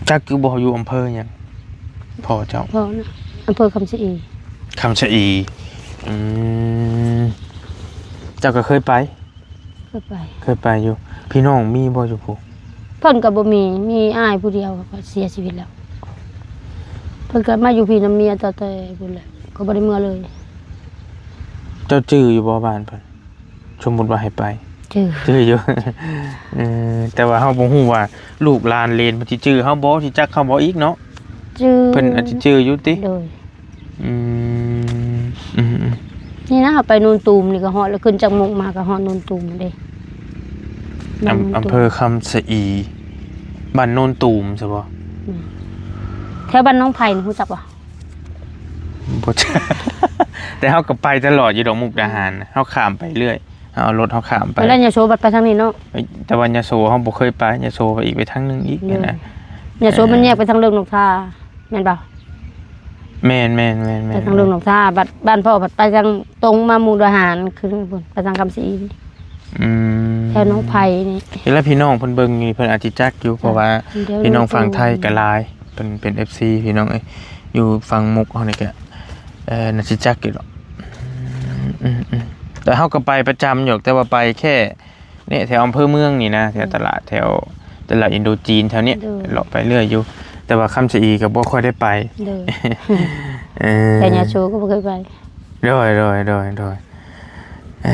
ຈັກຢູ່ບໍ່ ຢູ່ອຳເພີຫຍັງ ພໍ່ເຈົ້າ? ພໍ່ນະ ອຳເພີຄຳຊະອີ. ຄຳຊະອີ ອືມ ເຈົ້າກໍເຄີຍໄປ? ເຄີຍໄປ ເຄີຍໄປຢູ່. ພີ່ນ້ອງມີບໍ່ຢູ່ພຸ້ນ? ເພິ່ນກໍບໍ່ມີ ມີອ້າຍຜູ້ດຽວ ກໍເສຍຊີວິດແລ້ວ. ເພິ່ນກໍມາຢູ່ພີ້ນຳເມຍ ຕັ້ງແຕ່ພຸ້ນແຫຼະ ກໍບໍ່ໄດ້ເມືອເລີຍ. ເຈົ້າຈື່ຢູ່ບໍ່ບ້ານເພິ່ນ? ສົມມຸດວ່າໃຫ້ໄປ ຈື່ ຈື່ຢູ່. ເອີ ແຕ່ວ່າເຮົາບໍ່ຮູ້ວ່າລູກຫຼານເລນເພິ່ນຊິຈື່ເຮົາບໍ່ ຊິຈັກເຮົາບໍ່ອີກເນາະ. ຈື່ ເພິ່ນອາດຈະຈື່ຢູ່ຕິ? ໂດຍ. ອືມ ອືມໆ ນີ້ນະ ໄປໂນນຕູມນີ້ກໍຮອດແລ້ວ ຂຶ້ນຈາກມຸກມາກໍຮອດໂນນຕູມເດ້. ອຳ ອຳເພີຄຳຊະອີ ບ້ານໂນນຕູມຊະບໍ່? ອືມ ແຖວບ້ານໜອງໄຜ່ນີ້ຮູ້ຈັກບໍ່? ບໍ່ຈັກ ແຕ່ເຮົາກໍໄປຕະຫຼອດຢູ່ດອກ ມຸກດາຫານນະ ເຮົາຂ້າມໄປເລື້ອຍ ເຮົາເອົາລົດເຮົາຂ້າມໄປ ແລ້ວຍະໂສບັດໄປທາງນີ້ເນາະ. ເອີຍ ແຕ່ວ່າຍະໂສເຮົາບໍ່ເຄີຍໄປ ຍະໂສໄປອີກ ໄປທາງໜຶ່ງອີກ ໂດຍ ຫັ້ນນະ. ຍະໂສມັນແຍກໄປທາງເລິກນົກທາ ແມ່ນບໍ່? ແມ່ນໆໆໆ ໄປທາງເລິກນົກທາ ບັດບ້ານພໍ່ບັດໄປທາງຕົງມາມຸກດາຫານ ຂຶ້ນພຸ້ນ ໄປທາງຄຳສີ. ອືມ ແຖວໜອງໄຜ່ນີ້ ເວລາພີ່ນ້ອງເພິ່ນເບິ່ງນີ້ ເພິ່ນອາດຊິຈັກຢູ່ ເພາະວ່າ ເອີ ພີ່ນ້ອງຝັ່ງໄທກໍຫຼາຍ ເພິ່ນເປັນເອັຟຊີພີ່ນ້ອງເອີຍ ຢູ່ຝັ່ງມຸກເຮົານີ້ກໍ ເອີ ໜ້າຊິຈັກຢູ່ດອກ. ອືມໆ ແຕ່ເຮົາກໍໄປປະຈຳຢູ່ ແຕ່ວ່າໄປແຄ່ນີ້ ແຖວອຳເພີເມືອງນີ້ນະ ແຖວ ອືມ ຕະຫຼາດ ແຖວຕະຫຼາດອິນໂດຈີນແຖວນີ້ ໂດຍ ເລາະໄປເລື້ອຍຢູ່ ແຕ່ວ່າຄຳຊະອີກໍບໍ່ຄ່ອຍໄດ້ໄປ. ໂດຍ ເອີ ແຖວຍາໂສກໍບໍ່ເຄີຍໄປ. ໂດຍ ໂດຍ ໂດຍ ໂດຍ ເອີ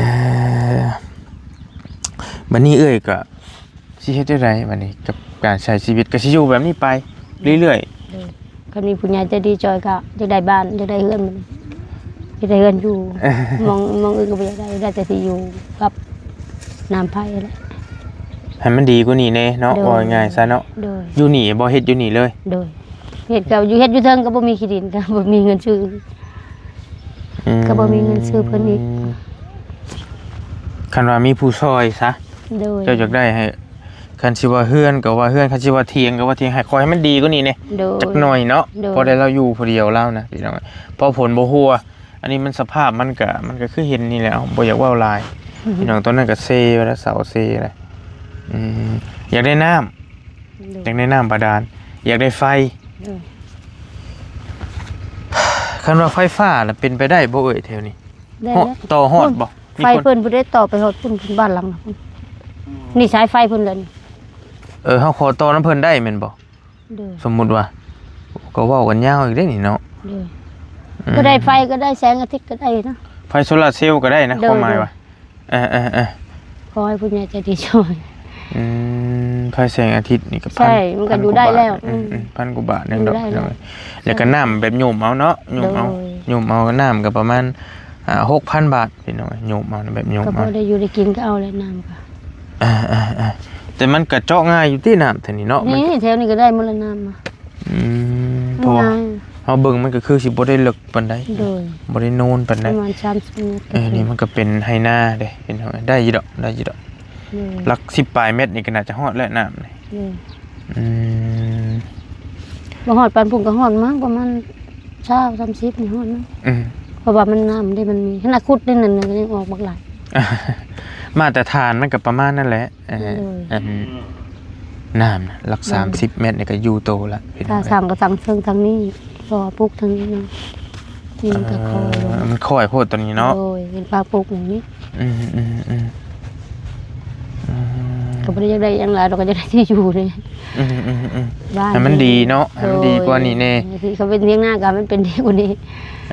ບັດນີ້ເອື້ອຍກໍຊິເຮັດແນວໃດບັດນີ້ ກັບການໃຊ້ຊີວິດ ກໍຊິຢູ່ແບບນີ້ໄປເລື້ອຍໆ? ໂດຍ ໂດຍ ຄັນມີຜູ້ໃຫຍ່ໃຈດີຊ່ອຍກໍຢາກໄດ້ບ້ານ ຢາກໄດ້ເຮືອນ ຢາກໄດ້ເຮືອນຢູ່ ໝ່ອງ ໝ່ອງອື່ນກໍບໍ່ຢາກໄດ້ ໄດ້ແຕ່ທີ່ຢູ່ກັບນ້ຳໄຜ່ຫັ້ນແຫຼະ ໃຫ້ມັນດີກວ່ານີ້ແດ່ເນາະ. ໂດຍ ເວົ້າງ່າຍໆຊະເນາະ. ໂດຍ ຢູ່ນີ້ບໍ່ ເຮັດຢູ່ນີ້ເລີຍ? ໂດຍ ເຮັດກໍຢູ່ ເຮັດຢູ່ເທິງກໍບໍ່ມີຂີ້ດິນ ກໍບໍ່ມີເງິນຊື້ ອືມ ກໍບໍ່ມີເງິນຊື້ເພິ່ນອີກ. ຄັນວ່າມີຜູ້ຊ່ອຍຊະ. ໂດຍ ເຈົ້າຢາກໄດ້ໃຫ້ ຄັນຊິວ່າເຮືອນກໍວ່າເຮືອນ ຄັນຊິວ່າຖຽງກໍວ່າຖຽງ ໃຫ້ຂໍໃຫ້ມັນດີກວ່ານີ້ແດ່. ໂດຍ ຈັກໜ້ອຍເນາະ. ໂດຍ ພໍໄດ້ລາວຢູ່ຜູ້ດຽວລາວນະພີ່ນ້ອງ ພໍຝົນບໍ່ຫົວ. ອັນນີ້ມັນສະພາບມັນກະ ມັນກະຄືເຫັນນີ້ແຫຼະ ບໍ່ຢາກເວົ້າຫຼາຍ ອືມ ພີ່ນ້ອງ. ຕອນນັ້ນກະເຊໄປແລ້ວ ເສົາເຊໄປແລ້ວ. ອືມ ຢາກໄດ້ນ້ຳ. ໂດຍ ຢາກໄດ້ນ້ຳບາດານ ຢາກໄດ້ໄຟ. ໂດຍ ຄັນວ່າໄຟຟ້າລະເປັນໄປໄດ້ບໍ່ເອີຍແຖວນີ້? ໄດ້ແລ້ວ ຕໍ່ຮອດບໍ່? ມີຄົນ ໄຟເພິ່ນຜູ້ໃດຕໍ່ໄປຮອດພຸ້ນ ບ້ານຫຼັງນັ້ນພຸ້ນ. ນີ້ສາຍໄຟເພິ່ນແຫຼະນີ້. ເອີ ເຮົາຂໍຕໍ່ນຳເພິ່ນໄດ້ແມ່ນບໍ່? ໂດຍ ສົມມຸດວ່າ ກໍເວົ້າກັນຍາວອີກເດ້ນີ້ເນາະ. ໂດຍ ອືມ ກໍໄດ້ໄຟ ກໍໄດ້ແສງອາທິດກໍໄດ້ເນາະ ໄຟໂຊລາເຊວກໍໄດ້ນະ. ໂດຍ ຄວາມໝາຍວ່າ ໂດຍ ເອີໆໆ ຂໍໃຫ້ຜູ້ໃຫຍ່ໃຈດີຊ່ອຍ. ອືມ ໄຟແສງອາທິດນີ້ກໍ ໃຊ່ ພັນ ມັນກໍຢູ່ໄດ້ແລ້ວ. ອືມ ອືມ ອືມ ພັນກວ່າບາດໜຶ່ງດອກ ຢູ່ໄດ້ແລ້ວ. ໂດຍ ແລ້ວກໍນ້ຳແບບໂຍມເອົາເນາະ ໂຍມເອົາ. ໂດຍ ໂຍມເອົາ ກໍນ້ຳກໍປະມານ ອ່າ ຫົກພັນບາດພີ່ນ້ອງ ໂຍມເອົາ ແບບໂຍມເອົາ ກໍພໍໄດ້ຢູ່ໄດ້ກິນ ກໍເອົາແຫຼະນ້ຳກໍ. ອ່າໆໆ ແຕ່ມັນກໍເຈາະງ່າຍຢູ່ຕິນ້ຳແຖວນີ້ເນາະ? ນີ້ ແຖວນີ້ກໍໄດ້ໝົດລະນ້ຳ. ອືມ ເພາະວ່າເຮົາເບິ່ງມັນກໍຄືຊິບໍ່ໄດ້ເລິກປານໃດ. ໂດຍ ບໍ່ໄດ້ໂນນປານໃດ ປະມານສາມສິບແມັດ. ເອີ ນີ້ມັນກໍເປັນໄຮ່ນາເດ້ພີ່ນ້ອງ ໄດ້ຢູ່ດອກ ໄດ້ຢູ່ດອກ. ໂດຍ ຫຼັກສິບປາຍແມັດນີ້ກໍໜ້າຈະຮອດແລ້ວນ້ຳນີ້. ໂດຍ ອືມ ບໍ່ຮອດປານພຸ້ນກໍຮອດມັ້ງ ປະມານຊາວ ສາມສິບນີ້ຮອດມັ້ງ. ອືມ ເພາະວ່າມັນນ້ຳເດ້ ມັນມີ ຂະໜາດຂຸດໄດ້ນັ້ນ ມັນກໍຍັງອອກບັກຫຼາຍ. ມາດຕະຖານມັນກໍປະມານນັ້ນແຫຼະ. ເອີ ໂດຍ ອັນ ນ້ຳນະ ຫຼັກ ໂດຍ ສາມສິບແມັດນີ້ກໍຢູ່ໂຕລະພີ່ນ້ອງ. ຖ້າສ້າງກໍສ້າງເທິງທາງນີ້ ເພາະວ່າປຸກທາງນີ້ເນາະ ນີ້ມັນກໍຄ່ອຍລົງ. ເອີ ມັນຄ່ອຍໂພດຕົວນີ້ເນາະ. ໂດຍ ເປັນປາປຸກຢ່າງນີ້. ອືມໆໆ ອືມ ກໍບໍ່ໄດ້ຢາກໄດ້ຫຍັງຫຼາຍດອກ ກໍຢາກໄດ້ທີ່ຢູ່ນີ້. ອືມໆໆ ບ້ານ ໃຫ້ມັນດີເນາະ ໃຫ້ມັນດີກວ່ານີ້ແດ່. ໂດຍ ທີ່ເຂົາເປັນຖຽງນາກໍໃຫ້ມັນເປັນດີກວ່ານີ້.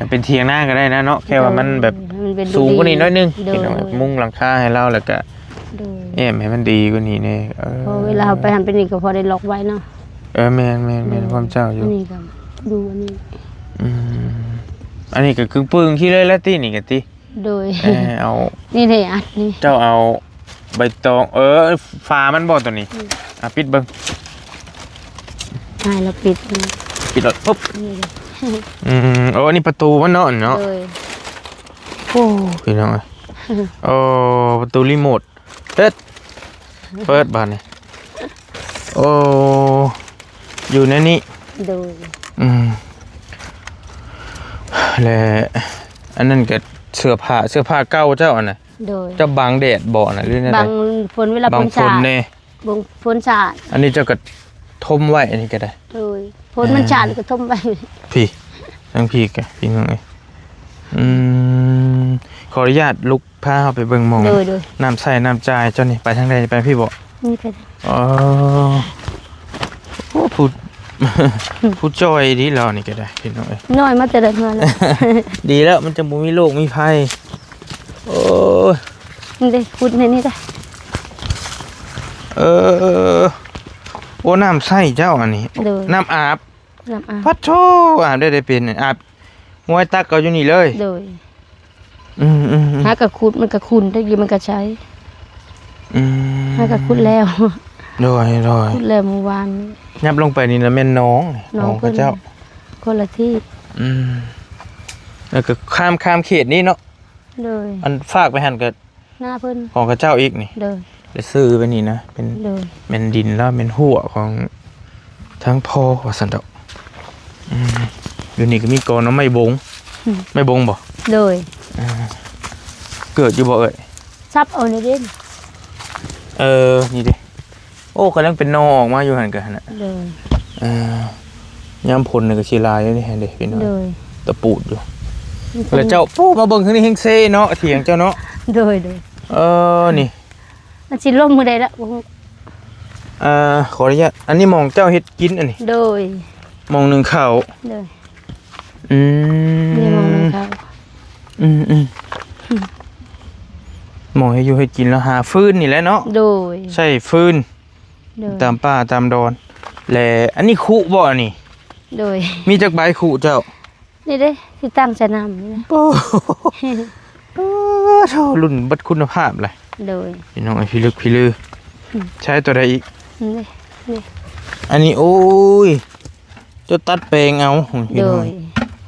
ເປັນຖຽງນາກໍໄດ້ນະເນາະ ແຄ່ວ່າມັນແບບ ໂດຍ ໃຫ້ມັນເປັນ ສູງກວ່ານີ້ໜ້ອຍໜຶ່ງ. ໂດຍ ພີ່ນ້ອງ ມຸງຫຼັງຄາໃຫ້ລາວ ແລ້ວກໍ ໂດຍ ແອ້ມໃຫ້ມັນດີກວ່ານີ້ແດ່. ເອີ ເພາະເວລາເຮົາໄປຫັ້ນໄປນີ້ກໍພໍໄດ້ລັອກໄວ້ເນາະ. ເອີ ແມ່ນໆໆ ໂດຍ ພວກເຈົ້າຢູ່ ອັນນີ້ກໍຢູ່ອັນນີ້. ອືມ ອັນນີ້ກໍຄືປຶ້ງຂີ້ເລີຍລະຕິ ນີ້ກໍຕິ. ໂດຍ ເອີ ເອົາ ນີ້ເດ້ ອັດນີ້ ເຈົ້າເອົາໃບຕອງ ເອີ ຝາມັນບໍ່ຕົວນີ້? ອືມ ອ່ະ ປິດເບິ່ງ ໃຫ້ລາວປິດ ປິດແລ້ວ ປຶບ ນີ້ເດ້. ອືມ ໂອ້ ອັນນີ້ປະຕູມັນເນາະ ເນາະ. ໂດຍ ໂອ້ ພີ່ນ້ອງເອີຍ ໂອ້ ປະຕູຣີໂມດ ເປີດ ເປີດບາດນີ້. ໂອ້ ຢູ່ໃນນີ້. ໂດຍ ອືມ ແລະ ອັນນັ້ນກໍເສື້ອຜ້າ ເສື້ອຜ້າເກົ່າເຈົ້າຫັ້ນນະ. ໂດຍ ເຈົ້າບັງແດດບໍ່ນະ ຫຼືແນວໃດ? ບັງຝົນ ເວລາຝົນສາດ ບັງຝົນແດ່ ບັງຝົນສາດ. ອັນນີ້ເຈົ້າກໍຖົມໄວ້ ອັນນີ້ກໍໄດ້. ໂດຍ ຝົນມັນ ອ່າ ສາດກໍຖົມໄວ້. ພີ້ ທາງພີ້ກໍ ພີ່ນ້ອງເອີຍ. ອືມ ຂໍອະນຸຍາດລຸກ ພາເຮົາໄປເບິ່ງໝ່ອງ ໂດຍ ໂດຍ ນ້ຳໃຊ້ນ້ຳຈ່າຍເຈົ້ານີ້ ໄປທາງໃດ? ໄປພີ້ບໍ່? ນີ້ໄປ ອໍ ໂອ້ ຜູ້ ຜູ້ຈ່ອຍດີລາວນີ້ກໍໄດ້ ພີ່ນ້ອງເອີຍ ນ້ອຍມາແຕ່ໃດມາແລ້ວ. ດີແລ້ວ ມັນຈັ່ງບໍ່ມີໂລກມີໄພ. ໂອ້ຍ ນີ້ເດ້ ຂຸດໃນນີ້ເດ້. ເອີ ໂອ້ ນ້ຳໃຊ້ເຈົ້າອັນນີ້. ໂດຍ ນ້ຳອາບ. ນ້ຳອາບ. ປະໂທ້ ອາບໄດ້ ໄດ້ເປັນ ອາບ ງວຍຕັກເອົາຢູ່ນີ້ເລີຍ. ໂດຍ ອືມໆໆ ຫາກະຂຸດ ມັນກະຂຸ່ນ ແຕ່ກີ້ມັນກະໃສ. ອືມ ຫາກະຂຸດແລ້ວ. ໂດຍໆ ຂຸດແລ້ວມື້ວານນີ້. ຫຍັບລົງໄປນີ້ລະແມ່ນໜອງ ໜອງ ໜອງເຂົາເຈົ້າ. ຄົນລະທີ່ ອືມ ແລ້ວກໍຂ້າມ ຂ້າມເຂດນີ້ເນາະ ໂດຍ ອັນຝາກໄປຫັ້ນກໍ ໜ້າເພິ່ນ ຂອງເຂົາເຈົ້າອີກນີ້ ໂດຍ ໄດ້ຊື້ໄປນີ້ນະ ເປັນ ໂດຍ ແມ່ນດິນລາວ ແມ່ນຮົ້ວຂອງທາງພໍ່ວ່າຊັ້ນເຖາະ ອືມ ຢູ່ນີ້ກໍມີກອໜໍ່ໄມ້ບົງ ອືມ ໄມ້ບົງບໍ່? ໂດຍ ອ່າ ເກີດຢູ່ບໍ່ເອີຍ? ສັບເອົານີ້ເດ້ ເອີ ນີ້ເດ້ ໂອ້ ກຳລັງເປັນໜໍ່ອອກມາຢູ່ຫັ້ນກະຫັ້ນນະ ໂດຍ ເອີ ຍາມຝົນນີ້ກໍຊິຫຼາຍຢູ່ນີ້ ເຫັນເດ້ພີ່ນ້ອງ ໂດຍ ຕະປູດຢູ່ ແລ້ວເຈົ້າ ໂອ້ ມາເບິ່ງທາງນີ້ແຮງເຊເນາະ ຖຽງເຈົ້າເນາະ ໂດຍ ໂດຍ ເອີ ນີ້ ມັນຊິລົມມື້ໃດລະ ບໍ່ຮູ້ ເອີ ຂໍອະນຸຍາດ ອັນນີ້ໝ່ອງເຈົ້າເຮັດກິນອັນນີ້ ໂດຍ ໝ່ອງໜຶ້ງເຂົ້າ ໂດຍ ອືມ ນີ້ໝ່ອງໜຶ້ງເຂົ້າ ອືມໆ ໝ່ອງເຮັດຢູ່ເຮັດກິນ ແລ້ວຫາຟືນນີ້ແຫຼະເນາະ ໂດຍ ໃຊ້ຟືນ ໂດຍ ຕາມປ່າຕາມດອນ ແລະ ອັນນີ້ຄຸບໍ່ອັນນີ້? ໂດຍ ມີຈັກໃບຄຸເຈົ້າ? ນີ້ເດ້ ທີ່ຕັ້ງໃສ່ນ້ຳນີ້ນະ ໂອ້ ໂອ້ໂທ້ ລຸ້ນເບິດຄຸນນະພາບເລີຍ ໂດຍ ພີ່ນ້ອງເອີຍ ພິລຶກພິລື ອືມ ໃຊ້ຕົວໃດອີກ? ນີ້ ນີ້ ອັນນີ້ ໂອ້ຍ ເຈົ້າຕັດແປງເອົາ ໂດຍ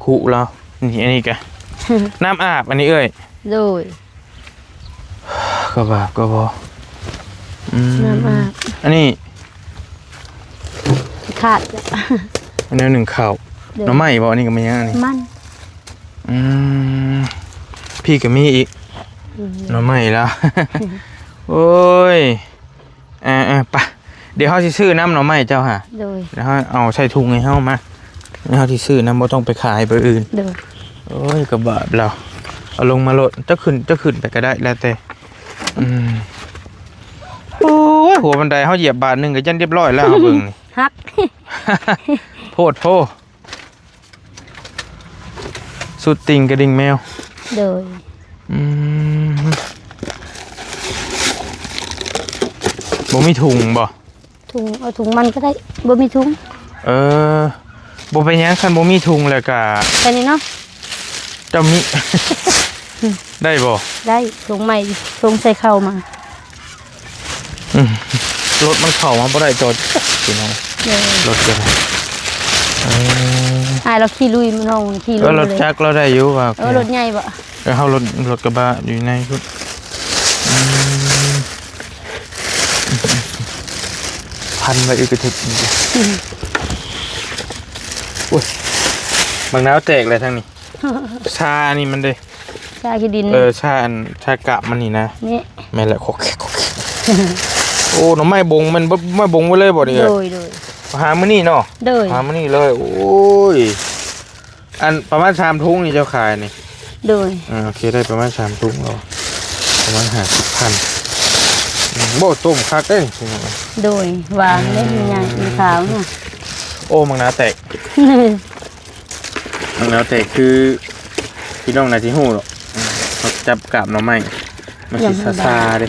ຄຸລາວ ນີ້ ອັນນີ້ກະ ນ້ຳອາບ ອັນນີ້ເອີຍ ໂດຍ ກະບາບກະບໍ່ ອືມ ນ້ຳອາບ ອັນນີ້ ຂາດ ອັນນີ້ໜຶ້ງເຂົ້າ ໂດຍ ໜໍ່ໄມ້ບໍ່? ອັນນີ້ກະແມ່ນຫຍັງອັນນີ້? ມັນ ອືມ ພີ້ກະມີອີກ ອືມ ໜໍ່ໄມ້ລາວ ໂອ້ຍ ເອີໆ ໄປ ດຽວເຮົາຊິຊື້ນຳໜໍ່ໄມ້ເຈົ້າຫາ ໂດຍ ແລ້ວເຮົາເອົາໃສ່ຖົງໃຫ້ເຮົາມາ ແລ້ວເຮົາຊິຊື້ນຳ ບໍ່ຕ້ອງໄປຂາຍໃບອື່ນ ໂດຍ ໂອ້ຍ ກະບາບລາວ ເອົາລົງມາໂລດ ເຈົ້າຂຶ້ນ ເຈົ້າຂຶ້ນໄປກະໄດ້ ແລ້ວແຕ່ ອືມ ໂອ້ຍ ຫົວບັນໄດເຮົາຢຽບບາດໜຶ່ງກະຢ້ານຮຽບຮ້ອຍແລ້ວ ເຮົາເບິ່ງນີ້ ຫັກ ໂພດໂພ ສຸດຕິ່ງກະດິ່ງແມວ ໂດຍ ອືມ ບໍ່ມີຖົງບໍ່? ຖົງ ເອົາຖົງມັນກະໄດ້ ບໍ່ມີຖົງ ເອີ ບໍ່ເປັນຫຍັງ ຄັນບໍ່ມີຖົງແລ້ວກະ ແຄ່ນີ້ເນາະ ເຈົ້າມີ ໄດ້ບໍ່? ໄດ້ ຖົງໃໝ່ ຖົງໃສ່ເຂົ້າມາ ອືມ ລົດມັນເຂົ້າມາບໍ່ໄດ້ ຈອດ ພີ່ນ້ອງ ໂດຍ ລົດກະໄດ້ ເອີ ອ້າຍລາວຂີ່ລຸຍ ນ້ອງຂີ່ລຸຍ ເອີ ລົດຈັກລາວໄດ້ຢູ່ວ່າ ເອີ ລົດໃຫຍ່ບໍ່? ເອີ ເຮົາລົດ ລົດກະບະຢູ່ໃນພຸ້ນ ອືມ ພັນໄວ້ອີກກະຖືກ ອືມ ໂອ້ຍ ບັກນາວແຕກແລ້ວທາງນີ້ ຊາອັນນີ້ມັນເດ້ ຊາຂີ້ດິນ ເອີ ຊາອັນ ຊາກາບມັນນີ້ນະ ນີ້ ແມ່ນແຫຼະ ໂອ້ ໜໍ່ໄມ້ບົງ ແມ່ນໄມ້ບົງໄວ້ເລີຍບໍ່ນີ້? ໂດຍ ໂດຍ ຫາມື້ນີ້ເນາະ ໂດຍ ຫາມື້ນີ້ເລີຍ ໂອ້ຍ ອັນປະມານສາມຖົງນີ້ເຈົ້າຂາຍນີ້? ໂດຍ ເອີ ໂອເຄ ໄດ້ປະມານສາມຖົງແລ້ວ ປະມານຫ້າສິບພັນ ອືມ ບໍ່ ຕົ້ມຄັກເດ້ ໂດຍ ຫວານເດ້ ອືມ ມັນໃຫຍ່ ມັນຂາວນະ ໂອ້ ບັກນາວແຕກ ບັກນາວແຕກຄື ພີ່ນ້ອງໜ້າຊິຮູ້ດອກ ເຮົາຈັບກາບໜໍ່ໄມ້ ມັນຊິຊາໆເດ້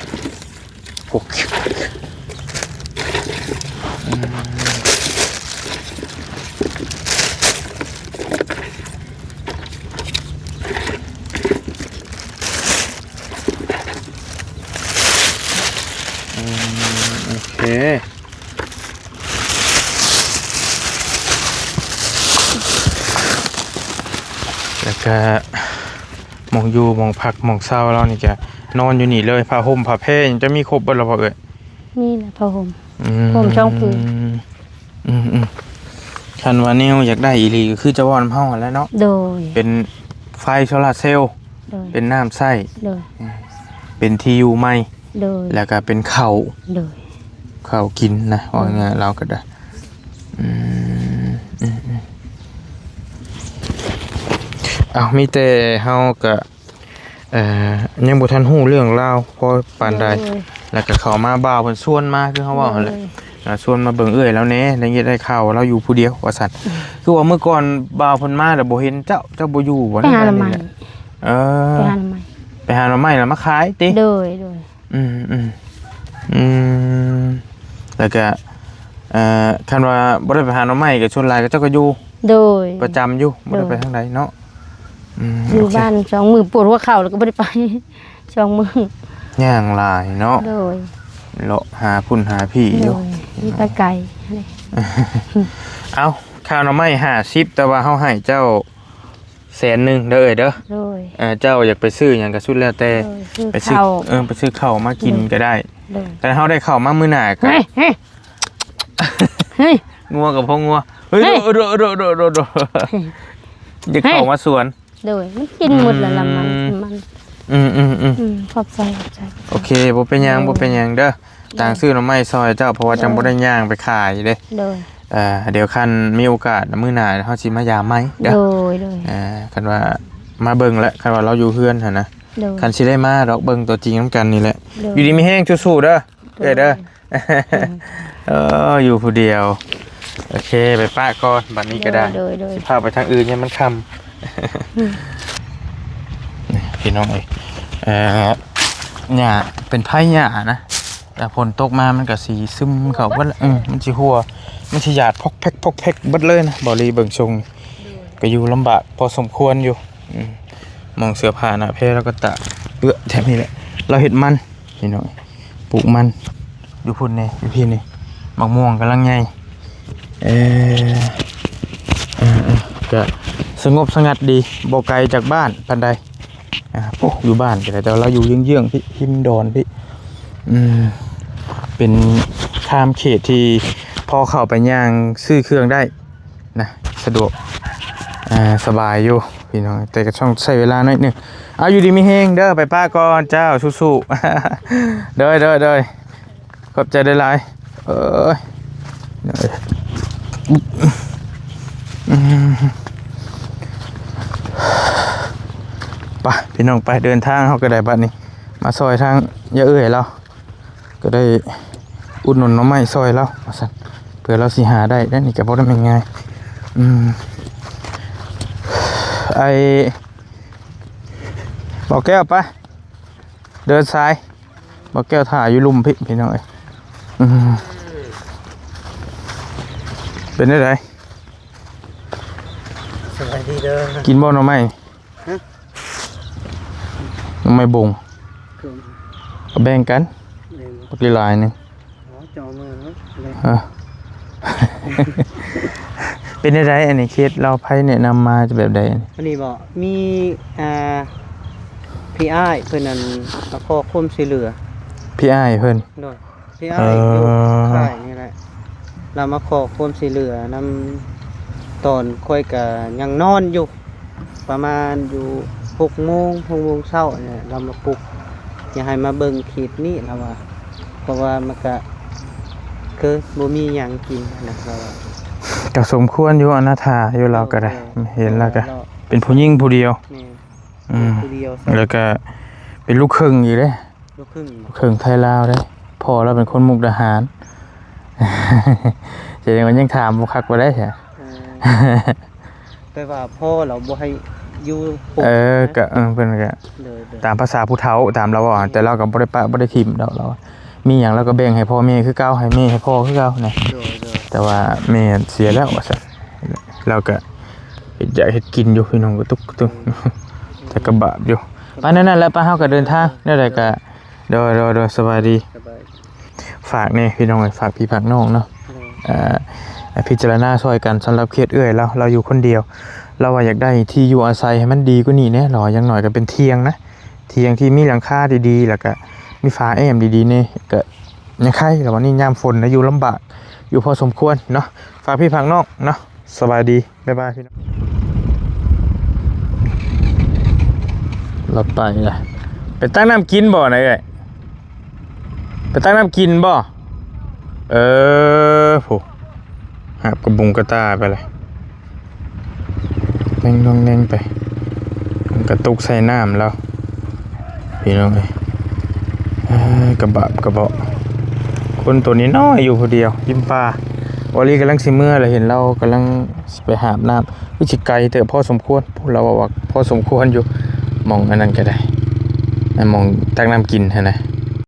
ໂອ້ ອືມ ອືມ ໂອເຄ ແລ້ວກະ ໝ່ອງຢູ່ ໝ່ອງພັກ ໝ່ອງເຊົາລາວນີ້ກະນອນຢູ່ນີ້ເລີຍ ຜ້າຫົ່ມ ຜ້າແພ ຈະມີຄົບເບິດແລ້ວບໍ່ເອີຍ? ມີແຫຼະ ຜ້າຫົ່ມ ອືມ ຫົ່ມສອງຜືນ ອືມໆ ຄັນວ່າແນວຢາກໄດ້ອີ່ຫຼີກະຄືຈະເວົ້ານຳເຮົາຫັ້ນແຫຼະເນາະ ໂດຍ ເປັນໄຟໂຊລາເຊວ ໂດຍ ເປັນນ້ຳໃຊ້ ໂດຍ ເປັນທີ່ຢູ່ໃໝ່ ໂດຍ ແລ້ວກະເປັນເຂົ້າ ໂດຍ ເຂົ້າກິນນະ ເວົ້າງ່າຍໆ ລາວກະໄດ້ ອືມ ອືມໆ ເອົາ ມີແຕ່ເຮົາກະ ເອີ ຍັງບໍ່ທັນຮູ້ເລື່ອງລາວພໍປານໃດ ໂດຍ ແລ້ວກະເຂົ້າມາ ບ່າວເພິ່ນຊວນມາ ຄືເຮົາເວົ້າຫັ້ນແຫຼະ ໂດຍ ອ່າ ຊວນມາເບິ່ງເອື້ອຍລາວແດ່ ໄດ້ຍິນໄດ້ຂ່າວວ່າລາວຢູ່ຜູ້ດຽວວ່າຊັ້ນ ອືມ ຄືວ່າມື້ກ່ອນບ່າວເພິ່ນມາແລ້ວບໍ່ເຫັນເຈົ້າ ເຈົ້າບໍ່ຢູ່ບໍ່? ໄປຫາໜໍ່ໄມ້ ເອີ ໄປຫາໜໍ່ໄມ້ ໄປຫາໜໍ່ໄມ້ແລ້ວມາຂາຍຕິ? ໂດຍ ໂດຍ ອືມ ອືມ ອືມ ແລ້ວກະ ເອີ ຄັນວ່າບໍ່ໄດ້ໄປຫາໜໍ່ໄມ້ກະສ່ວນຫຼາຍເຂົາເຈົ້າກະຢູ່ ໂດຍ ປະຈຳຢູ່ ໂດຍ ບໍ່ໄດ້ໄປທາງໃດເນາະ ອືມ ຢູ່ ໂອເຄ ບ້ານສອງມື້ ປວດຫົວເຂົ່າແລ້ວກະບໍ່ໄດ້ໄປ ສອງມື້ ຍ່າງຫຼາຍເນາະ ໂດຍ ເລາະຫາພຸ້ນຫາພີ້ຢູ່ ໂດຍ ໄປໄກ ເອົາ ຄ່າໜໍ່ໄມ້ຫ້າສິບ ແຕ່ວ່າເຮົາໃຫ້ເຈົ້າແສນໜຶ່ງເດີເອີຍເດີ. ໂດຍ ເອີ ເຈົ້າຢາກໄປຊື້ຫຍັງກໍສຸດແລ້ວແຕ່. ໂດຍ ຊື້ ໄປຊື້ເຂົ້າ ເອີ ໄປຊື້ເຂົ້າມາກິນ ໂດຍ ກໍໄດ້. ໂດຍ ຄັນເຮົາໄດ້ເຂົ້າມາມື້ໜ້າກໍ ເຮີ້ຍ ເຮີ້ຍ ງົວກັບພໍ່ງົວ ເຮີ້ຍ ເຮີ້ຍ ໂດ ໂດ ໂດ ໂດ ໂດ ໂດ ເຮີ້ຍ ຢາກເຂົ້າມາສວນ. ໂດຍ ມັນກິນໝົດແລ້ວລະ ມັນ ອືມ ມັນ ອືມໆໆ ອືມ ຂອບໃຈ ຂອບໃຈ. ໂອເຄ ບໍ່ເປັນຫຍັງ ໂດຍ ບໍ່ເປັນຫຍັງເດີ. ໂດຍ ຕ່າງຊື້ໜໍ່ໄມ້ຊ່ອຍເຈົ້າ ເພາະວ່າ ໂດຍ ຈັ່ງບໍ່ໄດ້ຍ່າງໄປຂາຍເດ້. ໂດຍ ເອີ ດຽວຄັນມີໂອກາດມື້ໜ້າເຮົາຊິມາຢາມໃໝ່ເດີ. ໂດຍ ໂດຍ ເອີ ຄັນວ່າມາເບິ່ງແຫຼະ ຄັນວ່າລາວຢູ່ເຮືອນຫັ້ນນະ. ໂດຍ ຄັນຊິໄດ້ມາດອກ ເບິ່ງຕົວຈິງນຳກັນນີ້ແຫຼະ. ໂດຍ ຢູ່ດີມີແຮງ ສູ້ໆເດີ. ໂດຍ ເອີຍເດີ. ອືມ ເອີ ຢູ່ຜູ້ດຽວ. ໂອເຄ ໄປປະກ່ອນ ບັດນີ້ກໍໄດ້. ໂດຍ ໂດຍ ໂດຍ ຊິພາໄປທາງອື່ນ ຍັງມັນຄ່ຳ. ອືມ ນີ້ພີ່ນ້ອງເອີຍ ເອີ ຫຍ້າ ເປັນໄພຫຍ້ານະ ແຕ່ຝົນຕົກມາມັນກໍຊິຊຶມເຂົ້າເບິດລະ. ອືມ ມັນຊິຮົ່ວ ມັນຊິຫຍາດພອກແພກ ພອກແພກເບິດເລີຍນະ. ເບົາລີເບິ່ງຊົງ ໂດຍ ກໍຢູ່ລຳບາກພໍສົມຄວນຢູ່. ອືມ ໝ່ອງເສື້ອຜ້າໜ້າແພລາວກໍຕາກເອື້ອແຖບນີ້ແຫຼະ. ລາວເຮັດມັນ ພີ່ນ້ອງ ປູກມັນຢູ່ພຸ້ນແດ່ ຢູ່ພີ້ນີ້ ໝາກມ່ວງກຳລັງໃຫຍ່. ເອີ ເອີ ເອີ ກະສະຫງົບສະຫງັດດີ ບໍ່ໄກຈາກບ້ານປານໃດ. ອາ ໂອ້ ຢູ່ບ້ານກໍໄດ້ ແຕ່ວ່າລາວຢູ່ເຢື້ອງໆພີ້ ຮິມດອນພີ້. ອືມ ເປັນຂ້າມເຂດທີ່ພໍເຂົ້າໄປຍ່າງຊື້ເຄື່ອງໄດ້ ນະ ສະດວກ ເອີ ສະບາຍຢູ່ພີ່ນ້ອງ ແຕ່ກໍຕ້ອງໃຊ້ເວລາໜ້ອຍໜຶ່ງ. ເອົາ ຢູ່ດີມີແຮງເດີ ໄປປະກ່ອນເຈົ້າ ສູ້ໆ. ໂດຍ ໂດຍ ໂດຍ ຂອບໃຈຫຼາຍໆ. ເອີຍ ອືມ ໄປ ພີ່ນ້ອງ ໄປ ເດີນທາງເຮົາກໍໄດ້ບັດນີ້ ມາຊ່ອຍທາງຍາເອື້ອຍລາວ. ກໍໄດ້ອຸດໜູນໜໍ່ໄມ້ຊ່ອຍລາວວ່າຊັ້ນ ເພື່ອລາວຊິຫາໄດ້. ແລ້ວນີ້ກໍບໍ່ໄດ້ແມ່ນງ່າຍ. ອືມ ໄອ້ ບໍ່ແກ້ວ ໄປ ເດີນສາຍ. ບໍ່ແກ້ວຖ້າຢູ່ລຸ່ມພີ້ ພີ່ນ້ອງເອີຍ. ອືມ ເປັນຈັ່ງໃດ? ສະບາຍດີເດີ. ກິນບໍ່ໜໍ່ໄມ້? ຮະ? ໜໍ່ໄມ້ບົງ ເອີ ກໍແບ່ງກັນ ແບ່ງ ບັກຫຼາຍໜຶ່ງ. ອໍ ເຈົ້າເອົາມາເນາະ. ເອີ ເປັນຈັ່ງໃດອັນນີ້? ເຂດລາວໄພແນະນຳມາຈະແບບໃດອັນນີ້? ອັນນີ້ບໍ? ມີ ອ່າ ພີ່ອ້າຍເພິ່ນນັ້ນມາຂໍຄວາມຊ່ວຍເຫຼືອ. ພີ່ອ້າຍເພິ່ນ? ໂດຍ. ພີ່ອ້າຍ ເອີ ຢູ່ຄ້າຍນີ້ແຫຼະ ລາວມາຂໍຄວາມຊ່ວຍເຫຼືອນຳ ຕອນຂ້ອຍກະຍັງນອນຢູ່ ປະມານຢູ່ຫົກໂມງ ຫົກໂມງເຊົ້ານີ້ ລາວມາປຸກ ຢາກໃຫ້ມາເບິ່ງເຂດນີ້ ລາວວ່າ ເພາະວ່າມັນກະຄືບໍ່ມີຫຍັງກິນນະ ລາວວ່າ. ກະສົມຄວນຢູ່ ອະນາຖາຢູ່ລາວກະໄດ້. ໂດຍ ເຫັນລາວກະ ເພາະວ່າລາວເປັນຜູ້ຍິງຜູ້ດຽວ. ແມ່ນ. ອືມ ຜູ້ດຽວ ແລ້ວກະເປັນລູກເຄິ່ງອີກເດ້. ລູກຄຶ່ງ ລູກເຄິ່ງໄທລາວເດ້. ພໍ່ລາວເປັນຄົນມຸກດາຫານ ສະແດງວ່າຍັງຖາມບໍ່ຄັກບໍ່ໄດ້. ເອີ ແຕ່ວ່າພໍ່ລາວບໍ່ໃຫ້ຢູ່ປົກ ເອີ ນະ ກະ ເອີ ເພິ່ນກະ ໂດຍ ໂດຍ ຕາມພາສາຜູ້ເຖົ້າ ຕາມລາວເວົ້າ. ແມ່ນ. ແຕ່ລາວກໍບໍ່ໄດ້ປະ ບໍ່ໄດ້ຖິ້ມດອກ ລາວວ່າມີຫຍັງລາວກໍແບ່ງໃຫ້ພໍ່ແມ່ຄືເກົ່າ ໃຫ້ແມ່ໃຫ້ພໍ່ຄືເກົ່ານະ. ໂດຍ ໂດຍ. ແຕ່ວ່າແມ່ເສຍແລ້ວວ່າຊັ້ນ ລາວກໍເຮັດຢາກເຮັດກິນຢູ່ ພີ່ນ້ອງ ກະຕຸກຕຸກ ແຕ່ກະບາບຢູ່. ໄປ ນັ້ນແຫຼະ ໄປ ເຮົາກໍເດີນທາງ ແນວໃດກະ ໂດຍ ໂດຍ ໂດຍ ສະບາຍດີ. ສະບາຍ. ຝາກແດ່ພີ່ນ້ອງເອີຍ ຝາກພີ່ຝາກນ້ອງເນາະ. ໂດຍ. ເອີ ພິຈາລະນາຊ່ອຍກັນ ສຳລັບເຂດເອື້ອຍລາວ ລາວຢູ່ຄົນດຽວ ລາວວ່າຢາກໄດ້ທີ່ຢູ່ອາໄສໃຫ້ມັນດີກວ່ານີ້ແດ່ ລາວວ່າຢ່າງໜ້ອຍກໍເປັນຖຽງນະ ຖຽງທີ່ມີຫຼັງຄາດີໆ ແລ້ວກະມີຝາແອ້ມດີໆແດ່ ກະຍັງໄຄ. ລາວວ່ານີ້ຍາມຝົນນະຢູ່ລຳບາກຢູ່ພໍສົມຄວນເນາະ. ຝາກພີ່ຝາກນ້ອງເນາະ. ສະບາຍດີ. ບາຍບາຍພີ່ນ້ອງ. ລາວໄປລະ ໄປຕັກນ້ຳກິນບໍ່ນະເອື້ອຍ? ໄປຕັກນ້ຳກິນບໍ່? ເອີ ຜູ້ ຫາບກະບຸງກະຕ່າໄປລະ ແໜ່ງແໜ່ງໄປ ມັນກະຕົກໃສ່ນ້ຳລາວ. ພີ່ນ້ອງເອີຍ ເອີ ກະບາບກະເບາະ ຄົນໂຕນ້ອຍໆຢູ່ຜູ້ດຽວ ຢູ່ປ່າ. ວາລີກຳລັງຊິເມືອລະ ເຫັນລາວກຳລັງຊິໄປຫາບນ້ຳ ຄືຊິໄກເຕີບພໍສົມຄວນ. ລາວເວົ້າວ່າພໍສົມຄວນຢູ່ ໝ່ອງອັນນັ້ນກະໄດ້ ໝ່ອງຕັກນ້ຳກິນຫັ້ນນະ.